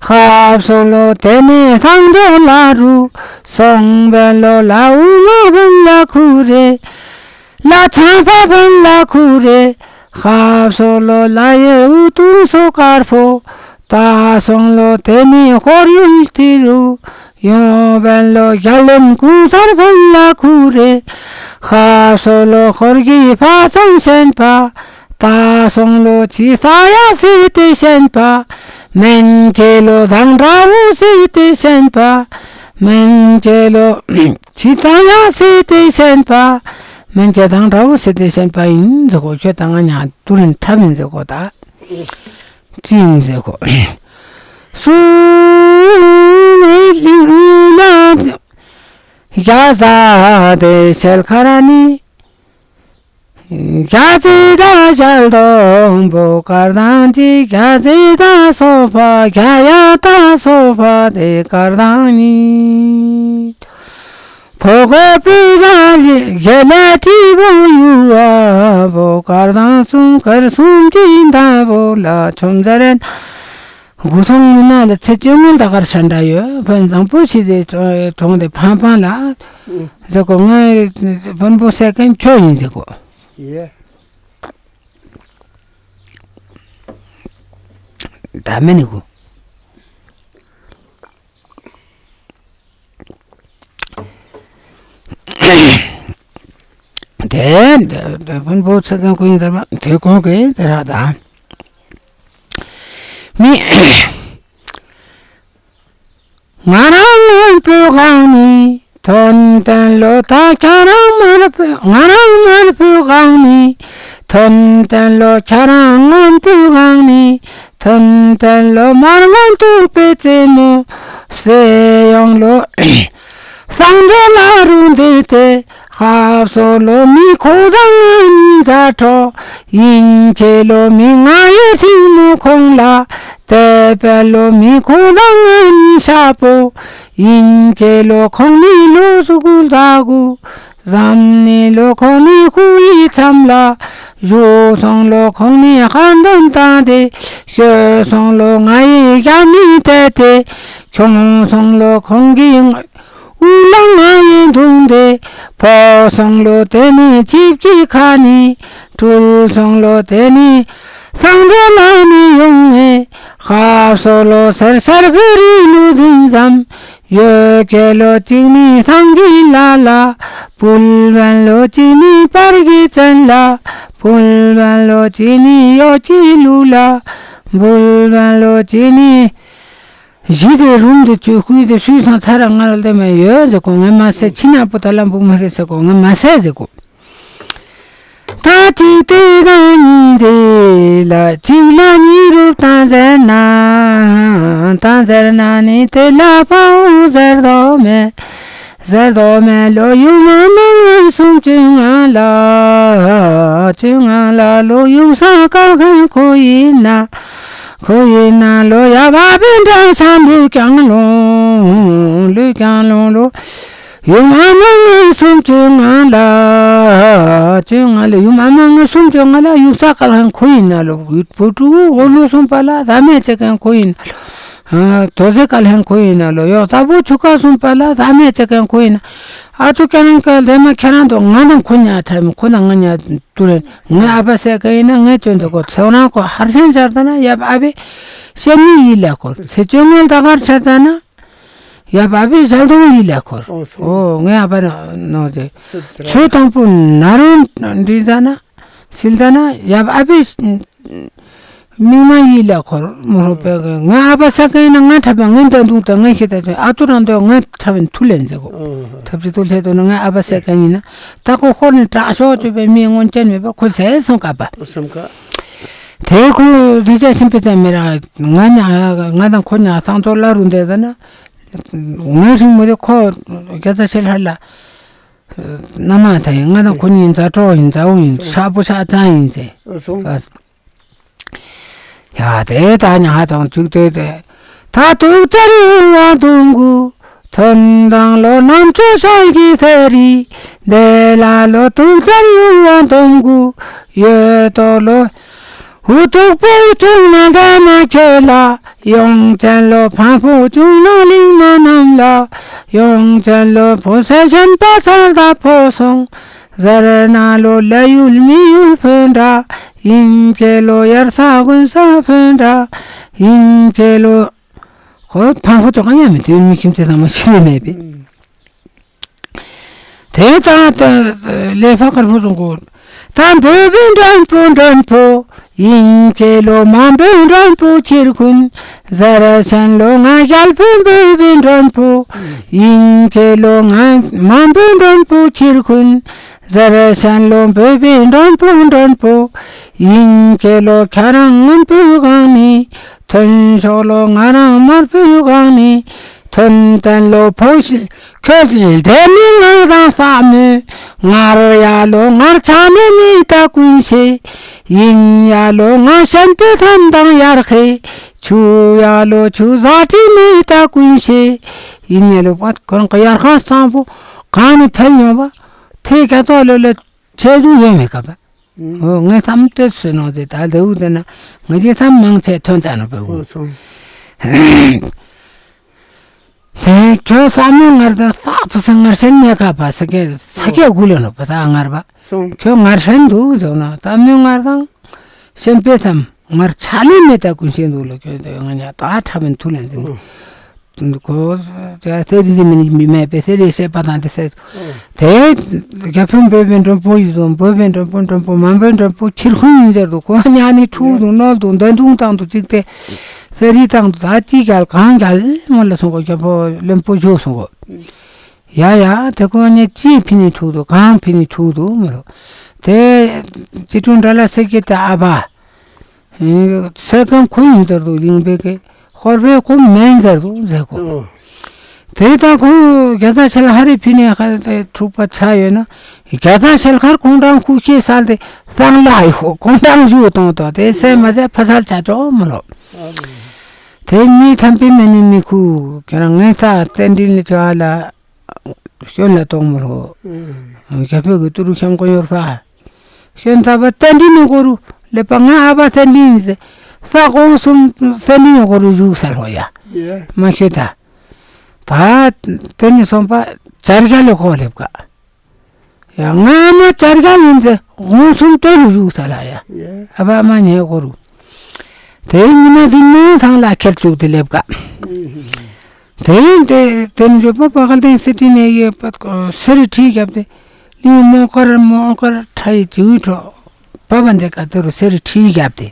ཧབ་སོ་ལོ་དེ་ནས་ཐང་འགྲོ་ལ་རུ། སོང་བན་ལོ་ལ་ཨུ་མ་བོན་ལ་ཁུ་རེ། ལ་ཆང་པ་བོན་ལ་ཁུ་རེ། ཧབ་སོ་ལོ་ལ་ཡེ་ཨུ་ཏུང་སོ་དཀར་ཕོ། ད་སོང་ལོ་དེ་ནི་ཧོར་ཡུལ་ཏི་རུ། ཡོང་བན་ལོ་རྒྱ་ལེམ་ཀུང་སར་བོན་ལ་ཁུ་རེ། ཧབ་སོ་ལོ་ཧོར་གྱི་ཕ་སང་ཤན་པ། ད་སོང་ལོ་ཆི་ས་ཡ་སི་ཏི་ཤན་པ། མན་ཁེ་ལོ་དང་འདྲ་བོ་སི་ཏི་ཤན་པ། མན་ཁེ་ལོ་ཆི་ས་ཡ་སི་ཏི་ཤན་པ། མན་ཁེ་དང་འདྲ་བོ་སི་ཏི་ཤན་པ་ཡིན་ཟེར་གོ། ཁྱོད་དང་ང་ཉ་ཏུ་རིན་ཁྲབ་ཡིན་ཟེར་གོ་ད། ཅི་ཡིན་ཟེར་གོ། སུ་མེད་ལིང་ན་ཡ་ཟ་དེ་ཤེལ་ཁ་ར་ནི། ཞ་ཙི་ད་ཞལ་དོང་པོ་དཀར་དང་གཅིག་ཞ་ཙི་ད་སོ་ཕ་རྒྱ་ཡ་ད་སོ་ཕ་དེ་དཀར་དང་གཉིས། ཕོ་གོ་པུ་ཟ་ཞེ་ལེ་ཏི་བོ་ཡུ་བ་བོ་དཀར་དང་གསུམ་དཀར་གསུམ་གྱི་མདའ་བོ་ལ་ཆོམ་ཟ་རན། དགུ་ཐོང་མི་ན་ལ་ཚེ་བཅོ་ལྔའི་ཟླ་སྐར་ཤ་འདྲ་ཡོད། ཕན་བཟང་པོ་ཞིག་དེ་གྲོང་དེ་ཕང་ཕང་ལ། ཨུ། ཟེར་གོ། ངའི་བོན་པོ་སེ་ཀན་ཁྱོད་ཡིན་ཟེར་གོ། ཡེ། ད་མེད་ནི་གོ། དེ་དེ་བོན་པོ་སེ་ཀན་ཁོ་ཡིན་ཟེར་མ་དེ་གོ་གི་དེ་ར་ད། མི། ང་རང་སྔོན་པོའི་སྒང་ནས་ཐོན་ཏན་ལོ། ད་ཁྱེད་རང་དམར་པོའི། ང་རང་དམར་པོའི་སྒང་ནས་ཐོན་ཏན་ལོ། ཁྱེད་རང་སྔོན་པོའི་སྒང་ནས་ཐོན་ཏན་ལོ། དམར་སྔོན་གདུག་པའི་རྩེ་མོ་སེ་ཡོང་ལོ། སང་འགྲོ་ལ་རུ་འདི་དེ། ཧབ་སོ་ལོ་མི་ཁོ་དང་ང་གཉིས་མཛའ་གྲོགས། ཡིན་ཁྱེད་ལོ་མི་ང་ཡི་སྲིང་མོ་ཁོང་ལ། དེ་བས་ལོ་མི་ཁོ་དང་ང་གཉིས་ཤ་པོ། ཡིན་ཁྱེད་ལོ་ཁོང་ནི་ལོ་སུ་གུ་ད་གུ། ཟམ་ནི་ལོ་ཁོང་ནི་ཁུ་ཡི་མཚམས་ལ། བཞུགས་སོང་ལོ་ཁོང་ནི་ཧན་དོན་བཏང་སྟེ། ཤོད་སོང་ལོ་ང་ཡི་ཞབས་ནི་དེད་དེ། ཁྱོང་སོང་ལོ་ཁོང་གི་དབུ་ལ་ང་ཡི་མདུང་དེ། ཕོ་སོང་ལོ་དེ་ནི་ཆིབས་ཀྱི་ཁ་ནི། སྤྲུལ་སོང་ལོ་དེ་ནི་སང་འགྲོ་ལ་ནི་ཡོང་ངེ། ཧབ་སོ་ལོ་སེར་སེར་བུ་རི་ལུ་འཛིན་ཙམ། ཡོད་ཁྱེད་ལོ་གཅིག་ནི་སང་གི་ལ་ལ། བུལ་བན་ལོ་གཅིག་ནི་པར་གྱི་བཙན་ལ། བུལ་བན་ལོ་གཅིག་ནི་ཡོད་ཀྱི་ལུ་ལ། བུལ་བན་ལོ་གཅིག་ནི། གཞི་དེ་རུམ་དེ་ཆུ་ཁུལ་དེ་སུས་སང་ཚ་ར་ང་ར་ལྟ་མེད་ཡོད་ཟེར་གོ། ངས་མ་ཟེར། ཕྱི་ནག་པོ་ད་ལམ་བུ་མ་རེད་ཟེར་གོ། ངས་མ་ཟེར་ཟེར་གོ། ད་གཅིག་དེ་དང་གཉིས་དེ་ལ་གཅིག་ལ་གཉིས་རུབ་དང་ཟེར་ན། དང་ཟེར་ན་ནི་དེ་ལ་ཕའུ་ཟེར་དོ་མེད། ཟེར་དོ་མེད་ལོ། ཡུམ་མ་མ་ངན་སུམ་ཅུ་ང་ལ། ཅུ་ང་ལ་ལོ། ཡུམ་ས་སྐལ་མཁན་ཁོ་ཡིན་ན། ཁོ་ཡིན་ན་ལོ། ཡ་བ་བི་འདྲ་ས་ལུས་ཀྱང་ལོང་། ལུས་ཀྱང་ལོང་ལོ། ཡུམ་ཨ་མ་ངན་སུམ་ཅུ་ང་ལ། ཅུ་ང་ལ། ཡུམ་ཨ་མ་ངན་སུམ་ཅུ་ང་ལ། ཡུམ་ས་སྐལ་མཁན་ཁོ་ཡིན་ན་ལོ། བུ་ཕྲུག་འོ་ལུ་སུམ་པ་ལ་ད་མེད་ཅེ་མཁན་ཁོ་ཡིན་ན་ལོ། དོ་ཟེ་སྐལ་མཁན་ཁོ་ཡིན་ན་ལོ། ཡོ་ད་བུ་ཆུ་ཀ་སུམ་པ་ལ་ད་མེད་ཅེ་མཁན་ཁོ་ཡིན་ན། ཨ་ཅུ་ཀ་རང་ཀ་ལེ་མ་ཁྱེད་རང་དོ་ང་དང་ཁོ་ཉ་ཐ་མི་ཁོ་དང་ང་ཉ་ཏུ་རེ། ངའི་ཨ་ཕ་ཟེར་ག་ཡིན་ན་ངའི་ཅོན་དེ་གོ། ཚེ་རང་གོ་ཧར་ཤན་ཆར་ད་ན་ཡབ་ཨ་བེ་ཤན་ནི་ཡི་ལ་གོ། ཚེ་ཅོན་ངེལ་ད་གར་ཆར་ད་ན། ཡབ་ཨ་བི་ཞལ་གདོང་ཡིད་ལ་འཁོར། ཨོ་སོ། ཨོ་ངའི་ཨ་བ་ནོ་ནོ་ཟེར། སུ་ཚེ་ར། ཆོས་དང་པོ་ན་རུ་འདྲི་ཟ་ན། སིལ་ད་ན་ཡབ་ཨ་བི་མིག་མ་ཡིད་ལ་འཁོར། མོ་རོ་པེ་གི་ང་ཨ་བ་ས་གན་ན་ང་འཁྲབ་པ་ངན་ད་འདུག་ད་ངན་ཤེས་ད་ཨ་ཏུ་རང་དོ་ང་འཁྲབ་པའི་མཐུ་ལེན་ཟེར་གོ། ཨོ་ཧ། འཁྲབ་ཅི་ཏུ་ལྷེ་དོ་ན་ང་ཨ་བ་ས་གན་ཡིན་ན་ད་ཁོ་ཧོར་ནས་དྲག་ཤོག་ཅོས་པའི་མི་སྔོན་ཅན་མེད་པ་ཁོ་ཟས་སོང་ཀ་པ། ཨོ་སམ་ཀ། དེ་ཁོ་རི་ཅ་ཤིན་པེ་ཙམ་མེ་ར་ང་ཉ་ང་དང་ཁོ་ཉ་སང་ཙོ་ལ་རུ་འདེ་ད་ན་ང་རིང་མོ་དེ་ཁོ་རྒྱ་ཚ་ཤེལ་ཧར་ལ། མནའ་མ་དང་ཡིན་ང་དང་ཁོ་གཉིས་མཛའ་གྲོགས་ཡིན། མཛའ་བོ་ཡིན། ཤ་བོ་ཤ་ཚང་ཡིན་ཟེར། ཨོ་སོང་། ཡ་དེ་ད་ཉ་ཧ་དང་བཅུག་དེ་དེ། ད་དུག་ཙར་ཡུང་བ་དུང་གུ་ཐོན་དང་ལོ་ནམ་ཆོ་ཤར་གྱི་ཚེ་རི་དེ་ལ་ལོ་དུག་ཙར་ཡུང་བ་དུང་གུ་ཡོད་དོ་ལོ། ཧུ་ཏུག་པོ་ཆུང་ན་ད་མ་ཁྱོད་ལ་ཡོང་ཅན་ལོ། ཕང་པོ་ཆུང་ན་གླིང་མ་རྣམས་ལ་ཡོང་ཅན་ལོ། ཕོ་སེ་ཤན་པ་སར་ད་ཕོ་སོང་ཟེར་ན་ལོ། ལ་ཡུལ་མི་ཡུལ་ཕོན་འདྲ་ཡིན་ཅེ་ལོ། ཡར་ས་དགོན་ས་ཕོན་འདྲ་ཡིན་ཅེ་ལོ། ཁོ་ཕང་པོ་ཆུང་ཡང་མི་དུས་མི་ཁྱིམ་ཚེ་ཚང་མ་ཤི་ནས་མེད་པས། དེ་ལྟར་ལས་ཕ་དཀར་པོ་བཟུང་གོ། ད་འབོད་པའི་མགྲོན་པོ་མགྲོན་པོ་ཡིན་ཅེ་ལོ། མ་འབོད་མགྲོན་པོ་ཁྱེར་ཁུན་ཟེར་ཤན་ལོ། ང་རྒྱལ་པོའི་འབོད་པའི་མགྲོན་པོ་ཡིན་ཅེ་ལོ། ང་མ་འབོད་མགྲོན་པོ་ཁྱེར་ཁུན་ཟེར་ཤན་ལོ། འབོད་པའི་མགྲོན་པོ་མགྲོན་པོ་ཡིན་ཅེ་ལོ། ཁྱེད་རང་སྔོན་པོའི་སྒང་ནས་ཐོན་ཤོག་ལོ། ང་རང་དམར་པོའི་སྒང་ནས་ཐོན་ཏན་ལོ། ཕོ་ཤི་ཁྱོད་ལྡན་མི་ང་དང་ས་མོ་ངར་ཡ་ལོ། ངར་ཆ་ནས་མི་ད་ཀུན་ཤེས་ཡིན་ཡ་ལོ། ང་ཤན་པའི་ཐམ་དང་ཡར་ཁེ་ཆུ་ཡ་ལོ། ཆུ་ཟ་ཏི་མི་ད་ཀུན་ཤེས་ཡིན་ཡ་ལོ། པ་ཁོ་རང་གི་ཡར་ཁ་སང་པོ་གང་ནས་ཕེབས་ཡོང་བ་དེ་ག་ཏོ་ལོ་ལ་ཆེ་དུ་ཡོད་མེད་ག་པ། ཨོ་ངས་བསམ་སྟེ་སུ་ནོ་དེ་ད་ལེའུ་དེ་ན་ང་ཅི་ཐམ་མང་ཆེ་ཐོན་ཙ་ནོ་པའུ། ཨོ་སོང་། དེ་ཁྱོད་བསམ་མོ་ངར་ད་ས་ཚ་ས་ངར་ཤན་མེད་ཁ་པ་ས་ཀེ་ས་ཀེ་དགུ་ལོ་ནོ་པ་ད་ངར་པ། སོང་། ཁྱོད་ངར་ཤན་འདུག་ཟེར་ན་བསམ་མོ་ངར་དང་ཤན་པེ་ཐམ་ངར་ཆ་ལེ་མེད་ད་ཀུན་ཤན་འདུག་ལོ། ཁྱོད་དེ་ང་ཉ་ད་ཁྲ་བན་ཐུ་ལན་ཟིན། ཨོ། ཁོ་ཡ་ཚེ་རིང་དེ་མི་ནི་མི་མེད་པའི་ཚེ་རིང་བཤད་པ་དང་དེ་ཚེ། ཨོ། དེ་རྒྱ་ཕན་བོད་པའི་མགྲོན་པོ་ཡིན་དང་། བོད་པའི་མགྲོན་པོ་མགྲོན་པོ་མ་བོད་མགྲོན་པོ་ཁྱེར་ཁུང་ཡིན་ཟེར་དུ་ཁོ་ཉ་ནི་ཁྲུག་དང་རྣོལ་དང་མདའ་མདུང་དང་དུ་གཅིག་སྟེ་ཚེ་རིང་དང་དུ་ད་ཅི་རྒྱལ་གང་རྒྱལ་མོ་ལ་སོང་གོ། རྒྱ་ཕོ་བློན་པོ་བཞུགས་སོང་གོ། ཡ་ཡ་དེ་ཁོ་ཉ་ཅི་ཕི་ནི་ཁྲུག་དུ་གང་ཕི་ནི་ཁྲུག་དུ་མ་རུ། དེ་ཅི་ཀྲུང་འདྲ་ལ་སེ་ཀེ་ཏ་ཨ་བ། ས་ཀམ་ཁོ་ཡིན་ཟེར་དུ་ཡིན་པའི་གི་ཧོར་པའི་ཁོ་མེན་ཟེར་དུ་ཟེར་གོ། ཨོ། དེ་ད་ཁོ་རྒྱ་ཚ་ཞལ་ཧ་རི་ཕི་ནས་ཧ་དེ་འཁྲུག་པ་ཆ་ཡོད་ན་རྒྱ་ཚ་ཞལ་ཁར་ཁོང་ཏང་ཁུ་ཤེས་སལ་ཏེ་སང་ལ་ཧི་ཧོ་ཁོང་ཏང་བཞུགས་གཏོང་དོ་དེ་སེ་མ་ཟད་ཕ་སལ་ཆ་ཅོག་མ་ལོ། ཨོ། དེ་མི་ཐམ་པི་མེ་ནི་མི་ཁུ་ཁྱེད་རང་ངའི་ས་བསྟན་འདི་ལ་ཅོ་ཧ་ལ། སྐྱོན་ལ་གཏོང་མི་རོ། ཨུམ། རྒྱ་བོད་ཀྱི་ཏུ་རུ་ཤམ་ཀོ་ཡོར་ཕ། སྐྱོན་ད་བ་བསྟན་འདི་ནི་གོ་རུ་ལེ་པ་ང་ཨ་བ་བསྟན་འདི་ཡིན་ཟེ། ས་གོང་གསུམ་བསྟན་འདི་ནི་གོ་རུ་བཞུགས་ས་ལོ་ཡ། ཡ། མ་ཤོད་ད། ད་དེ་ནི་སོང་པ་བྱ་རྒྱལ་ལ་གོ་ལེབ་ཀ། ཡ་ང་མ་བྱ་རྒྱལ་ཡིན་ཟེ་གོང་གསུམ་དེ་རུ་བཞུགས་ས་ལ་ཡ། ཡ། ཨ་བ་མ་ཉེ་གོ་རུ། དེ་ཉི་མ་བདུན་མོ་ཚང་ལ་ཁྱེར་བཅུག་སྟེ་སླེབས་ཀ། དེ་ཡིན་ཏེ་དེ་ནི་བརྗོད་པ་པ་གལ་ཏེ་སེ་ཏི་ནས་ཡོད་པ་སེ་རི་ཁྲི་བརྒྱབ་སྟེ་གླིང་མོ་དཀར་མོ་དཀར་ཁྲ་ཡི་བྱིའུའི་གྲོགས་པ་བ་འདི་ཀ་དེ་རུ་སེ་རི་ཁྲི་བརྒྱབ་སྟེ།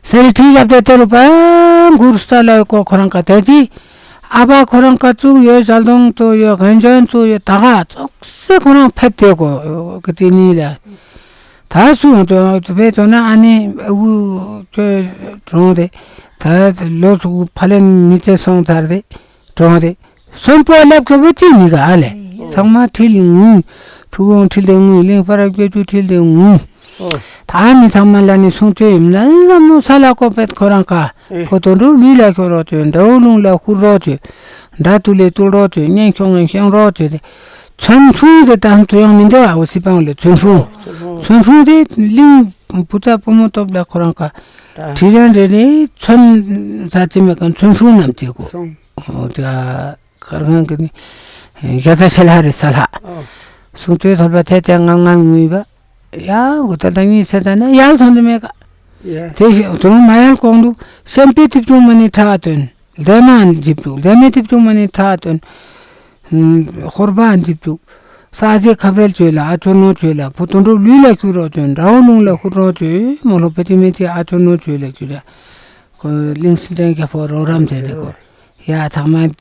སེ་རི་ཁྲི་བརྒྱབ་སྟེ་དེ་རུ་པ་མགུར་ས་ལ་ཡོད་ཀོ་ཁོ་རང་ཀ་དེ་ཅི། ཨ་བ་ཁོ་རང་ཀ་བཙུགས་ཡོད། ཞལ་གདོང་བཙུགས་ཡོད། གན་ཇོན་བཙུགས་ཡོད། ད་ག་ཙོག་སེ་ཁོ་རང་ཕེབས་ཏེ་ཀོ་ཀ་ཅི་ནི་ལ། ད་སུ་ཡང་དོ་དོ་བས་དོ་ན་ཨ་ནི་ཨ་ཁུ་ཁྱོད་གྲོངས་ཏེ་ད་ལོ་ཚུགས་ཕ་ལན་མི་ཚེ་སོང་ཚར་ཏེ་གྲོངས་ཏེ་གསོན་པོ་ལེབ་ཁྱོད་བུ་ཅི་མི་ག་ཨ་ལེ། ཚང་མ་ཁྲིལ་ངུས། ཕྲུ་གུ་ཁྲིལ་ཏེ་ངུས། གླིང་པ་ར་སྐྱོ་ཅུ་ཁྲིལ་ཏེ་ངུས། ཨོ། ད་མི་ཚང་མ་ལ་ནི་སྲུང་སྐྱོབ་ཡིན་ན་ལ་མོ་ས་ལ་ཀོ་པེད་ཁོ་རང་ཀ་ཨེ། ཕོ་དོ་འགྲུབ་ལི་ལ་ཁྱོད་རོགས་ཅོས། འདྲ་བོ་ལུང་ལ་ཁུར་རོགས་ཅོས། འདྲ་ཏུ་ལེ་ཏུལ་རོགས་ཅོས། གཉེན་ཁྱོང་ངན་ཤེང་རོགས་ཅོས་ཏེ། ཚོན་ཧྲུང་དེ་དང་ཚོ་ཡང་མི་འདེ་བ་འོ་སི་པང་ལེ་ཚོན་ཧྲུང་། ཚོན་ཧྲུང་། ཚོན་ཧྲུང་དེ་གླིང་བུ་ཚ་བུ་མོ་སྟོབས་ལ་ཁོ་རང་ཀ་ད་ཁྲི་རན་རེ་རེ་ཚོན་ཟ་ཅི་མེད་ཀ་ཚོན་ཧྲུང་རྣམས་བྱེད་གོ། སོང་། འོ་དེ་ཁར་ཁང་གི་ནི་རྒྱ་ཚ་ཤེལ་ཧ་རི་ས་ལྷ། ཨོ། སུང་ཚོའི་ཐོད་པ་ཚད་ཚད་ངང་ངང་ངུས་པ། ཡ་གོ་ད་ད་ངི་ཚད་ད་ན་ཡལ་ཐོན་དུ་མེད་ཀ། ཡ། དེ་ཞིག་དུང་མ་ཡལ་གོང་དུ་སེམས་པའི་ཐིབ་ཆུང་མ་ནི་ཁྲག་དོན། ལྡེ་མ་འཇིབ་བཅུག། ལྡེ་མའི་ཐིབ་བཅུག་མ་ནི་ཁྲག་བཏོན། ཧོར་པ་འཇིབ་བཅུག། ས་ཟེ་ཁབ་རལ་བཅོས་ལ་ཨ་ཅོ་ནོ་བཅོས་ལ་ཕུ་དོན་གྲུབ་ལུས་ལ་ཁྱུར་རོ་བཅོས། དགྲ་བོ་ལུང་ལ་ཁུར་རོ་བཅོས། མོ་ལོ་པེ་ཏི་མེ་ཏི་ཨ་ཅོ་ནོ་བཅོས་ལ་ཁྱུར་ར། ཁོ་གླིང་སྲིད་ཅན་རྒྱལ་པོ་རོགས་རམ་བྱས་ཏེ་ཁོ། ཡ་ཚང་མ།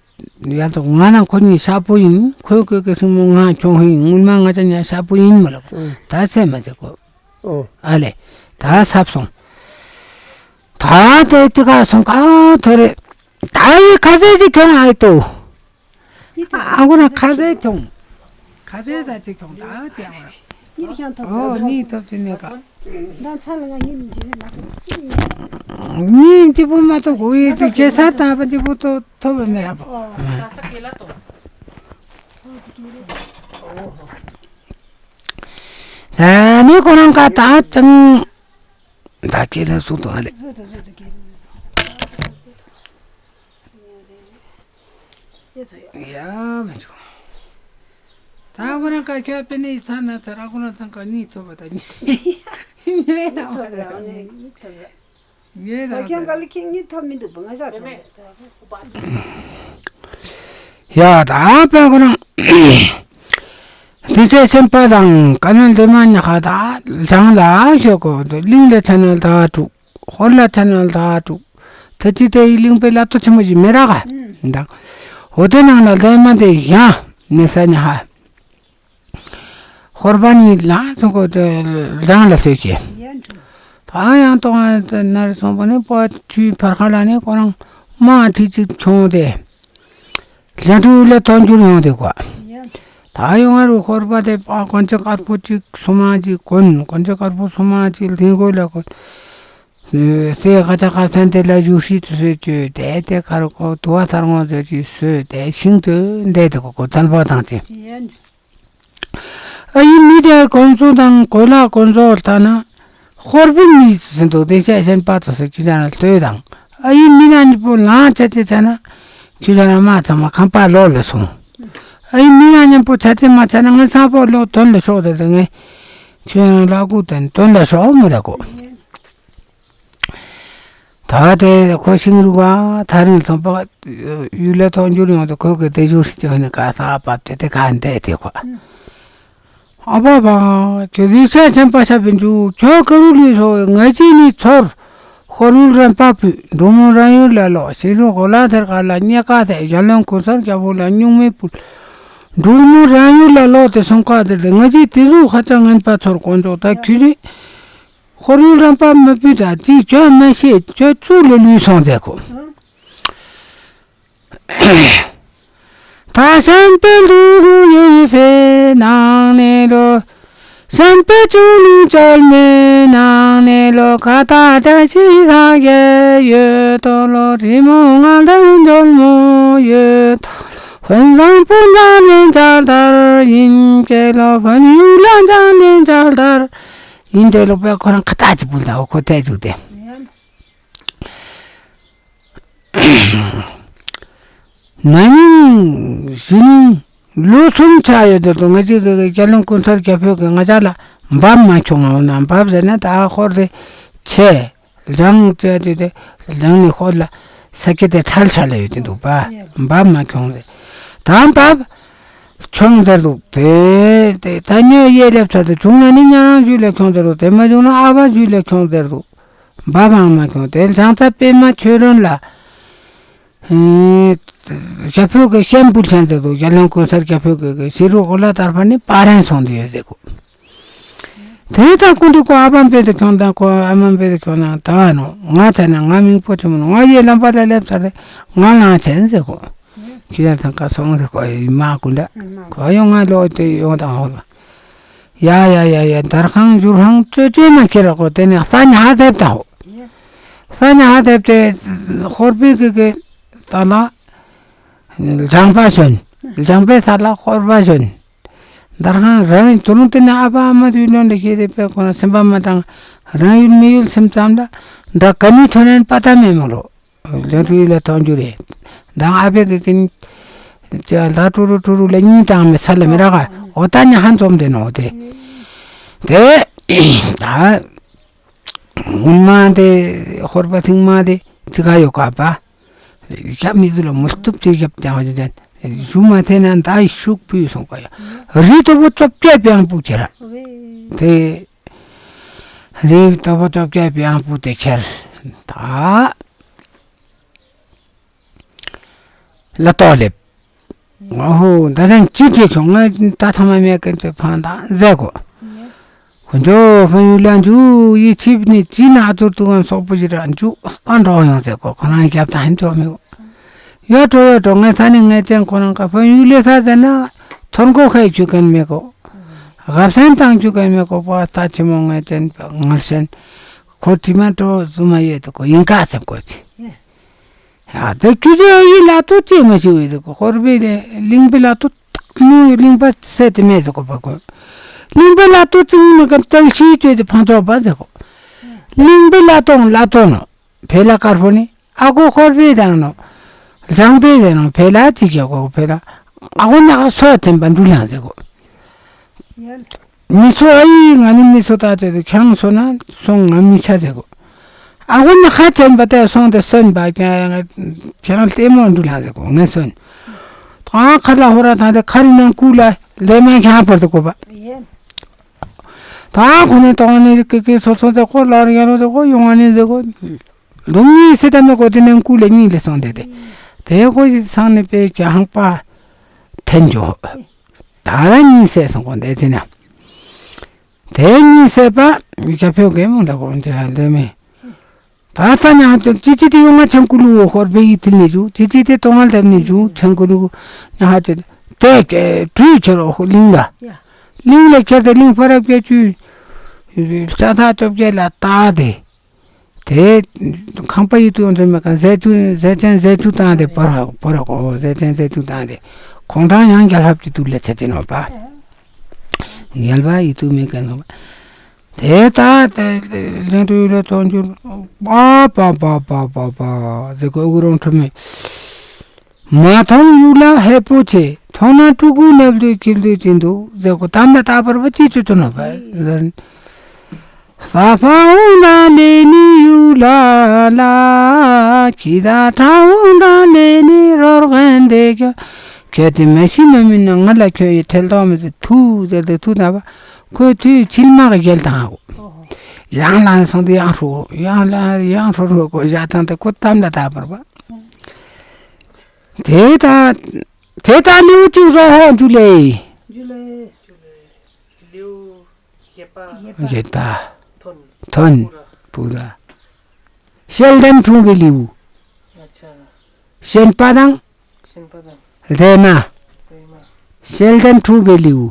ཡ་ད་ང་ནང་ཁོ་གཉིས་ཤ་པོ་ཡིན། ཁོས་ཁོས་ཀྱི་སྲིང་མོ་ང་ཁྱོང་ཧིན། སྔོན་མ་ང་ཅག་གཉིས་ཤ་པོ་ཡིན་མ་ལ་ཁོ། ད་སེམས་མ་བྱེད་ཁོ། ཨོ། ཨ་ལེ། ད་སབ་སོང་། ད་དེ་ཅི་ག་སོང་ག་ཐོ་རེ། ད་ཡི་ཁ་ཟས་ཅིག་ཁྱོང་ཨ་ཡི་ཏོ། ཨ་ཁོ་ན་ཁ་ཟས་ཁྱོང་། ཁ་ཟས་ཟ་ཅིག་ཁྱོང་ད་ཅི་ཨ་ཁོ་ན། གཉིད་ཀྱང་ཐོབ། ཨོ་གཉིད་ཐོབ་ཅི་ནས་ག། ད་ཚ་ལ་ང་གཉིད་མི་འདི་བས་མ་ཐོབ། གཉིད་འདི་པོ་མ་ཐོབ་གོ་ཡི་དེ་ཇེ་ས་དང་པ་འདི་པོ་ཐོབ་ཐོབ་བས་མི་ར་པོ། ད་ནི་ཁོ་རང་ག་ད་ཅང་། ད་ཁྱེད་ལ་སུ་དང་ཨ་ལེ། ཡ་མི་འཇུག། ད་ཁོ་རང་ག་ཁྱོད་པེ་ནི་ཚ་ན་ཚ་ར་ཁོ་རང་ཚང་ག་གཉིད་ཐོབ་པ་ད་གཉིད། གཉིད་ཐོབ་ཡ་ནི་གཉིད་ཐོབ་ཡ། ངས་ད་ཁྱོད་ག་ལ་ཁྱེད་གཉིད་ཐོབ་མི་འདུག་པ་ང་ཞག་ཐོབ། ཡ་ད་པེ་ཁོ་རང་། དེ་ཚེ་སེམས་པ་དང་ཀ་ནོན་ལྡེ་མ་ཉག་ཁ་ད་ལྗང་ལ་ཤོག་གོ། གླིང་ལ་ཆ་ན་ལ་དྲུག། ཧོར་ལ་ཆ་ན་ལ་དྲུག། ད་ཅི་དེ་ཡི་གླིང་པའི་བླ་ཏོ་ཆེན་མོ་ཞིག་མེད་ར་ག་དང་། འོ་དེ་ནང་ལ་ལྡེ་མ་དེ་ཡང་མེད་ས་ཉག་ཁ། ཧོར་པ་ནི་ལ་སོང་གོ་དེ་ལྗང་ལ་སོས་ཀྱི། ད་ཡང་ཏོང་ན་རེ་སོང་པ་ནི་པ་ཆུའི་ཕར་ཁ་ལ་ནི་ཁོ་རང་མ་ཁྲི་གཅིག་ཁྱོང་དེ། ལན་ཀྲུའུ་ལ་མཐོང་རྒྱུར་ཡོང་དེ་གོ། ད་ཡོང་ང་རུ་ཧོར་པ་དེ་པ་གོན་ཆ་དཀར་པོ་གཅིག་སོ་མ་གཅིག་གོན། གོན་ཆ་དཀར་པོ་སོ་མ་གཅིག་ལྷིང་གོ་ལ་གོན། སའི་ཁ་ཆ་ཁ་ཐན་དེ་ལ་བཞུགས་ཤིག་དུ་སོད་བཅོས་དེ་དེ་ཁར་གོ་དུ་བ་ཐར་ངོ་ཟེར་གྱི་སོད་དེ་ཤིང་དུ་འདེད་དེ་གོ་གོ་ཚན་པོ་དང་ཅི། ཨ་ཡི་མི་དེ་གོན་ཚུལ་དང་གོས་ལ་གོན་ཚུལ་ལྟ་ན། ཧོར་པའི་མི་ཟིན་དུ་དེ་ཤ་ཞན་པ་ཚོ་སོ་ཁྱི་ལ་ལྟོས་དང་། ཨ་ཡི་མི་ན་ཉིད་པོ་ལང་ཆ་ཆེ་ཆ་ན། ཁྱི་ལ་ན་མ་ཚང་མ་ཁང་པ་ལོག་ལ་སོང་། ཨ་ཡི་མི་ན་ཉིད་པོ་ཆ་ཆེ་མ་ཆ་ན་ངའི་སང་པོ་ལོག་དོན་ལ་ཤོག་དེ་དེ་ངས་ཁྱི་ལ་ལ་ཀུ་དོན་དོན་ལ་ཤོག་མི་ལ་གོ། ད་དེ་ཁོ་ཤིང་རུ་ག་ཐ་རིང་ཚོང་པ་ཡུལ་ལ་མཐོང་རྒྱུར་ཡོང་དུ་ཁོ་གི་དེ་ཞུ་སི་ཅོ་ནི་ག་ས་བབ་དེ་དེ་ག་འདས་དེ་ཁོ། ཨ་ཕ་ཕ། ཁྱོད་རིག་ཤ་ཆེན་པ་ཤ་བིན་ཇུ། ཁྱོད་ཀ་རུ་ལུས་སོ། ང་ཅི་ནི་ཚོར། ཧོར་ཡུལ་རན་པ་བུ། འབྲུག་མོ་རང་ཡུལ་ལ་ལོ། ཤེས་རུ་གོ་ལ་ཐེར་ཁ་ལ་རྙེད་ཀ་ཐེ། ཞལ་ལོན་གོ་སར་རྒྱ་བོ་ལ་སྨྱུག་མེ་ཕུལ། འབྲུག་མོ་རང་ཡུལ་ལ་ལོ་དེ་སོང་ཀ་དེར་དེ་ང་ཅི་དེ་རུ་ཁ་ཚ་ངན་པ་ཚོར་དཀོན་མཆོག་ད་ཁྱོད་རེ། ཧོར་ཡུལ་རན་པ་མ་བུ་ད་ཅི་ཁྱོད་མ་ཤེས་ཁྱོད་ཚུགས་ལ་ལུས་སོང་ཟེར་གོ། ད་ཤན་པའི་ལུགས་ཡོད་པའི་ནང་ནས་ལོ། ཤན་པའི་ཆུ་ལུང་བཅལ་མའི་ནང་ནས་ལོ། ཀ་ཏ་བཀྲ་ཤིས་ལྷ་རྒྱལ་ཡོད་དོ་ལོ། རི་མོ་ང་ལྡན་ཇོལ་མོ་ཡོད་དོ་ལོ། ཧོན་བཟང་སྤུན་ཟླ་ལེན་བྱ་ལྟར་ཡིན་གྱི་ལོ། ཧོན་ཡུལ་ལ་འཇང་ལེན་བྱ་ལྟར་ཡིན་ཏེ་ལོ། པའི་ཁོ་རང་ཁ་ཏ་ཅི་སྤུན་ཟླ་འོ་ཁོ་ཏའི་ཟུག་སྟེ། ན་ནིང་གཞེས་ནིང་ལོ་གསུམ་ཆགས་ཡོད་དེ་དུ་ང་ཅིག་གི་རྒྱ་ལུང་ཀུན་གསར་རྒྱ་བོད་ཀྱི་ང་ཅག་ལ་འབབ་མ་ཁྱོང་ངོ་ན། འབབ་ཟེར་ན་ད་ཧོར་དེ་ཆེ་ལྗང་ཅེ་དེ་དེ་ལྗང་ནི་ཧོར་ལ་ས་སྐྱེ་དེ་ཁྲལ་ཆ་ལ་ཡོད་དེ་འདུག་པ། འབབ་མ་ཁྱོང་ཟེར། ད་འབབ་ཁྱོང་ཟེར་འདུག་དེ་དེ་ད་ཉོ་ཡེ་ལེབ་ཚར་དེ་བྱུང་ན་ནི་ཉ་རང་ཞུས་ལས་ཁྱོང་ཟེར་འདུག་དེ་མ་བྱུང་ན་ཨ་བ་ཞུས་ལས་ཁྱོང་ཟེར་འདུག་འབའ་མང་མ་ཁྱོང་། དེ་བྱང་ཚ་པད་མ་ཆོས་རོན་ལ། ཨེ། རྒྱ་བོད་ཀྱི་ཤན་པུལ་ཆན་ཟེར་དུ་རྒྱ་ལོན་གོང་སར་རྒྱ་བོད་ཀྱི་ཤེས་རུ་འོ་ལ་དར་ཕ་ནི་པ་རན་སོང་དུ་ཡོད་ཟེར་གོ། དེ་ད་ཀུན་ཏུ་ཁོ་ཨ་བམ་པེ་དུ་ཁྱོང་དང་ཁོ་ཨ་མམ་པེ་དུ་ཁྱོང་དང་ད་ནོ། ང་ཚ་ན་ང་མིང་པོ་ཆེ་མོ་ནོ། ང་ཡེ་ལམ་པ་ལ་ལེབ་ཚར་ཏེ་ང་ལང་ཆེན་ཟེར་གོ། ཁྱི་ཡར་ཐང་ཀ་སོང་ཟེར་གོ། ཡི་མ་ཀུན་ད་ཁོ་ཡོང་ང་ལོ་དེ་ཡོང་དང་ཧོ་ལ། ཡ་ཡ་ཡ་ཡ། དར་ཁང་འཇུར་ཁང་ཅོ་ཅོ་མ་ཁྱེར་ར་གོ། དེ་ནས་ས་ཉ་ཧ་དེབ་ད་ཧོ། ས་ཉ་ཧ་དེབ་དེ་ཧོར་པི་གི་གི་ས་ལ་ལྗང་པ་ཞོན། ལྗང་པའི་ས་ལ་ཧོར་པ་ཞོན། དར་ཁང་རང་དུ་རུང་དེ་ནས་ཨ་ཕ་ཨ་མ་དུས་ལོན་ལ་ཤེས་དེ་པའི་ཁོ་ན་སེམས་པ་མ་དང་རང་ཡུལ་མི་ཡུལ་སེམས་ཙམ་ལ་འདྲ་ག་ནི་ཐོན་ནན་པ་ད་མེད་མོ་རོ། ལན་ཀྲུའུ་ལ་ཐོང་རྒྱུ་རེད། དང་ཨ་ཕས་གི་ཀིན་ཅ་ལ་ཀྲུ་རུ་ཀྲུ་རུ་ལ་གཉིས་དང་མི་ས་ལ་མི་ར་ག་འོ་ད་ནི་ཧན་ཙོམ་དེ་ནོ་དེ། དེ་ད་སྔོན་མ་དེ་ཧོར་པ་ཐིང་མ་དེ་ཅི་ག་ཡོད་ག་པ། ཞབས་ནི་ཚུ་ལ་མུ་སྟུབ་ཏེ་ཞབས་ཀྱང་ཡོད་ཅན། ཞུ་མ་ཐེ་ན་མདའ་ཤུགས་པུས་སོང་པ་ཡ། རི་དོ་པོ་ཙོབ་ཀྱ་པའང་པུ་ཁྱེར། དེ་རི་དོ་པོ་ཙོབ་ཀྱ་པའང་པུ་དེ་ཁྱེར། ད་ལ་ཏོ་ལེབ། ཨོ་ཧོ། ད་ཐེངས་ཅི་བྱེད་ཆོག་ང་ད་ཐ་མ་མེད་ཀན་ཚོད་ཕང་དང་ཟེར་གོ། ཁོ་ཚོ་ཕ་ཡུལ་ལ་འཇུ་ཡི་ཆིབ་ནི་ཅི་ན་ཨ་ཚུར་དུ་ང་སོག་པོ་ཞིག་ར་འཇུ་ཨ་འགྲོ་ཡོང་ཟེར་གོ། ཁོ་རང་རྒྱབ་དང་ཧན་ཚོ་མི་གོ། ཡོད་འགྲོ་ཡོད་འགྲོ། ངས་ས་ནི་ངས་ཅན་ཁོ་རང་ཀ་ཕ་ཡུལ་ལས་ས་ཟེར་ན་ཐོར་མགོ་ཁའི་ཆུ་ཀན་མེད་གོ། རྒབ་སན་དང་ཆུ་ཀན་མེད་གོ། པ་ད་ཆི་མོ་ངས་ཅན་ངར་སན་ཁོ་དྲི་མ་འགྲོ་ཟུ་མ་ཡོད་དུ་གོ་ཡིན་ཀ་ཚེབ་གོ་ཅི། ཡ། དེ་ཁྱོད་ཚོ་ཡི་ལ་ཏོ་ཅེས་མ་ཤེས་པའི་དེ་ཁོ་ཧོར་པའི་དེ་གླིང་པའི་ལ་ཏོ་མོ་གླིང་པ་སེ་དེ་མེད་ཟེར་གོ་པ་གོ། གླིང་པའི་ལ་ཏོ་ཙིང་མ་ག་ཏལ་ཤི་ཅོས་དེ་ཕང་ཚོགས་པ་ཟེར་གོ། གླིང་པའི་ལ་ཏོ་ལ་ཏོ་ནོ་བེ་ལ་དཀར་པོ་ནི་ཨ་གོ་ཧོར་པའི་དང་ནོ་ལྗང་པའི་དེ་ནོ་བེ་ལ་ཅི་ཀྱ་གོ་བེ་ལ་ཨ་གོ་ན་ག་སོ་ཐེམ་པ་འདུ་ལང་ཟེར་གོ། མི་སོ་ཨ་ཡི་ང་ནི་མི་སོ་ད་ཅེ་ཁྱང་སོ་ན་སོང་ང་མི་ཆ་ཟེར་གོ། ཨ་གོ་ན་ཁ་ཅན་པ་དེ་སོང་དེ་སོན་པ་ཁྱང་ལྟད་མོ་འདུ་ལ་ཟེར་གོ་ངས་སོན། ད་ཁ་ལ་ཧོ་ར་ད་དེ་ཁ་རི་ནང་ཀུ་ལ་ལེ་མ་ཁྱང་བར་དུ་གོ་པ། ད་ཁོ་ནི་ཏོང་ནི་ཀི་ཀི་སོ་སོ་དེ་གོ་ལར་ཡ་ནོ་དེ་གོ་ཡོང་ང་ནི་ཟེར་གོ། ལུང་ནི་སེ་ད་མེ་གོ་དེ་ནང་ཀུ་ལ་གཉིས་ལེ་སོང་དེ་དེ། དེ་གོ་ཞིག་སང་ནི་པེ་ཁྱང་པ་ཐན་འཇོ། ད་ལ་གཉིས་སད་སོང་གོ་འདས་ཅི་ན། དེ་གཉིས་སད་པ་ཡ་ཕེའུ་གེ་མོ་ལ་གོ་འདི་ཧ་ལེ་མེ། ད་ད་ན་ཧ་ཅོ་ཅི་ཅི་དེ་ཡོང་ང་ཆང་ཀུ་ལུ་ཧོར་པེ་ཡི་ཐིལ་ནི་ཇུ་ཅི་ཅི་དེ་ཏོང་ང་ལྡབ་ནི་ཇུ་ཆང་ཀུ་ལུ་ན་ཧ་ཅོ་དེ་གེ་གྲུ་ཁྱེར་ཨོ་ཧོ་གླིང་ལ། གླིང་ལ་ཁྱེར་དེ་གླིང་ཕ་རབ་ཀྱ་ཅུ་ས་ཐག་ཅོབ་ཀྱ་ལ་ད་དེ། དེ་ཁང་པ་ཡིད་དུ་ཡོང་དུ་མེད་ག་ཟས་ཅུ་ཟས་ཅན་ཟས་ཅུ་བཏང་སྟེ་བོར་བོར་གོ། ཟས་ཅན་ཟས་ཅུ་བཏང་སྟེ་ཁོང་ཁྲང་ཡང་རྒྱལ་ལྷབ་ཀྱི་དུག་ལས་ཆད་ཅི་ནོ་པ། རྒྱལ་བ་ཡིད་དུ་མེད་ག་ནོ་པ། དེ་ད་དེ་ལན་དུ་ཡུལ་ལ་ཐོན་རྒྱུ་པ་པ་པ་པ་པ་པ་ཟེར་གོ་དགུ་རོང་ཁྲོ་མེད། མ་མཐོང་ཡུལ་ལ་ཧེ་པོ་ཆེ། མཐོང་ན་སྤྲུལ་སྐུ་ནབ་དུས་འཁྱིལ་དུས་ཅི་འདུག་ཟེར་གོ་གཏམ་ལ་ད་བར་བ་ཅི་ཅི་ཅི་ནོ་བ། ཧྥ་ཧོང་ན་ལེ་ནི་ཡུ་ལ་ལ། ཁྱི་ད་ཁྲ་ཧོང་ན་ལེ་ནི་རོར་གན་དེ་ཁྱོད། ཁྱོད་དེ་མ་ཤི་མ་མིན་ན་ང་ལ་ཁྱོད་ཡི་ཁྲེལ་དོགས་མི་ཚེ་ཐུག་ཟེར་དེ་ཐུག་ད་བ། ཁོས་དུས་ཕྱིལ་མ་གི་རྒྱལ་དང་ཧ་གོ། ཡང་ལ་སོང་དུས་ཡང་ཧྲོ་ཡང་ལ་ཡང་ཧྲོ་ཧྲོ་གོ་བཞག་དང་དེ་ཁོ་གཏམ་ལ་ད་བར་བ། དེ་ད་དེ་ད་ལེའུ་གཅིག་རོ་ཧོ་འཇུ་ལེ། འཇུ་ལེ། ལེའུ་བརྒྱད་པ། བརྒྱད་པ། ཐོན། ཐོན། པུ་ར། ཤེལ་ལྡན་འཁྲུངས་པའི་ལེའུ། ཨ་ཆ། ཤེལ་པ་དང་། ཤེལ་པ་དང་། ལྡན་མ། ལྡན་མ། ཤེལ་ལྡན་འཁྲུངས་པའི་ལེའུ།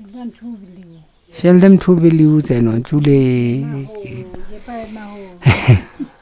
ཤེལ་ལྡན་འཁྲུངས་པའི་ལེའུ། ཤེལ་ལྡན་འཁྲུངས་པའི་ལེའུ་ཟེར་ནོ་འཇུ་ལེ། མ་ཧོ། བརྒྱད་པ་མ་ཧོ།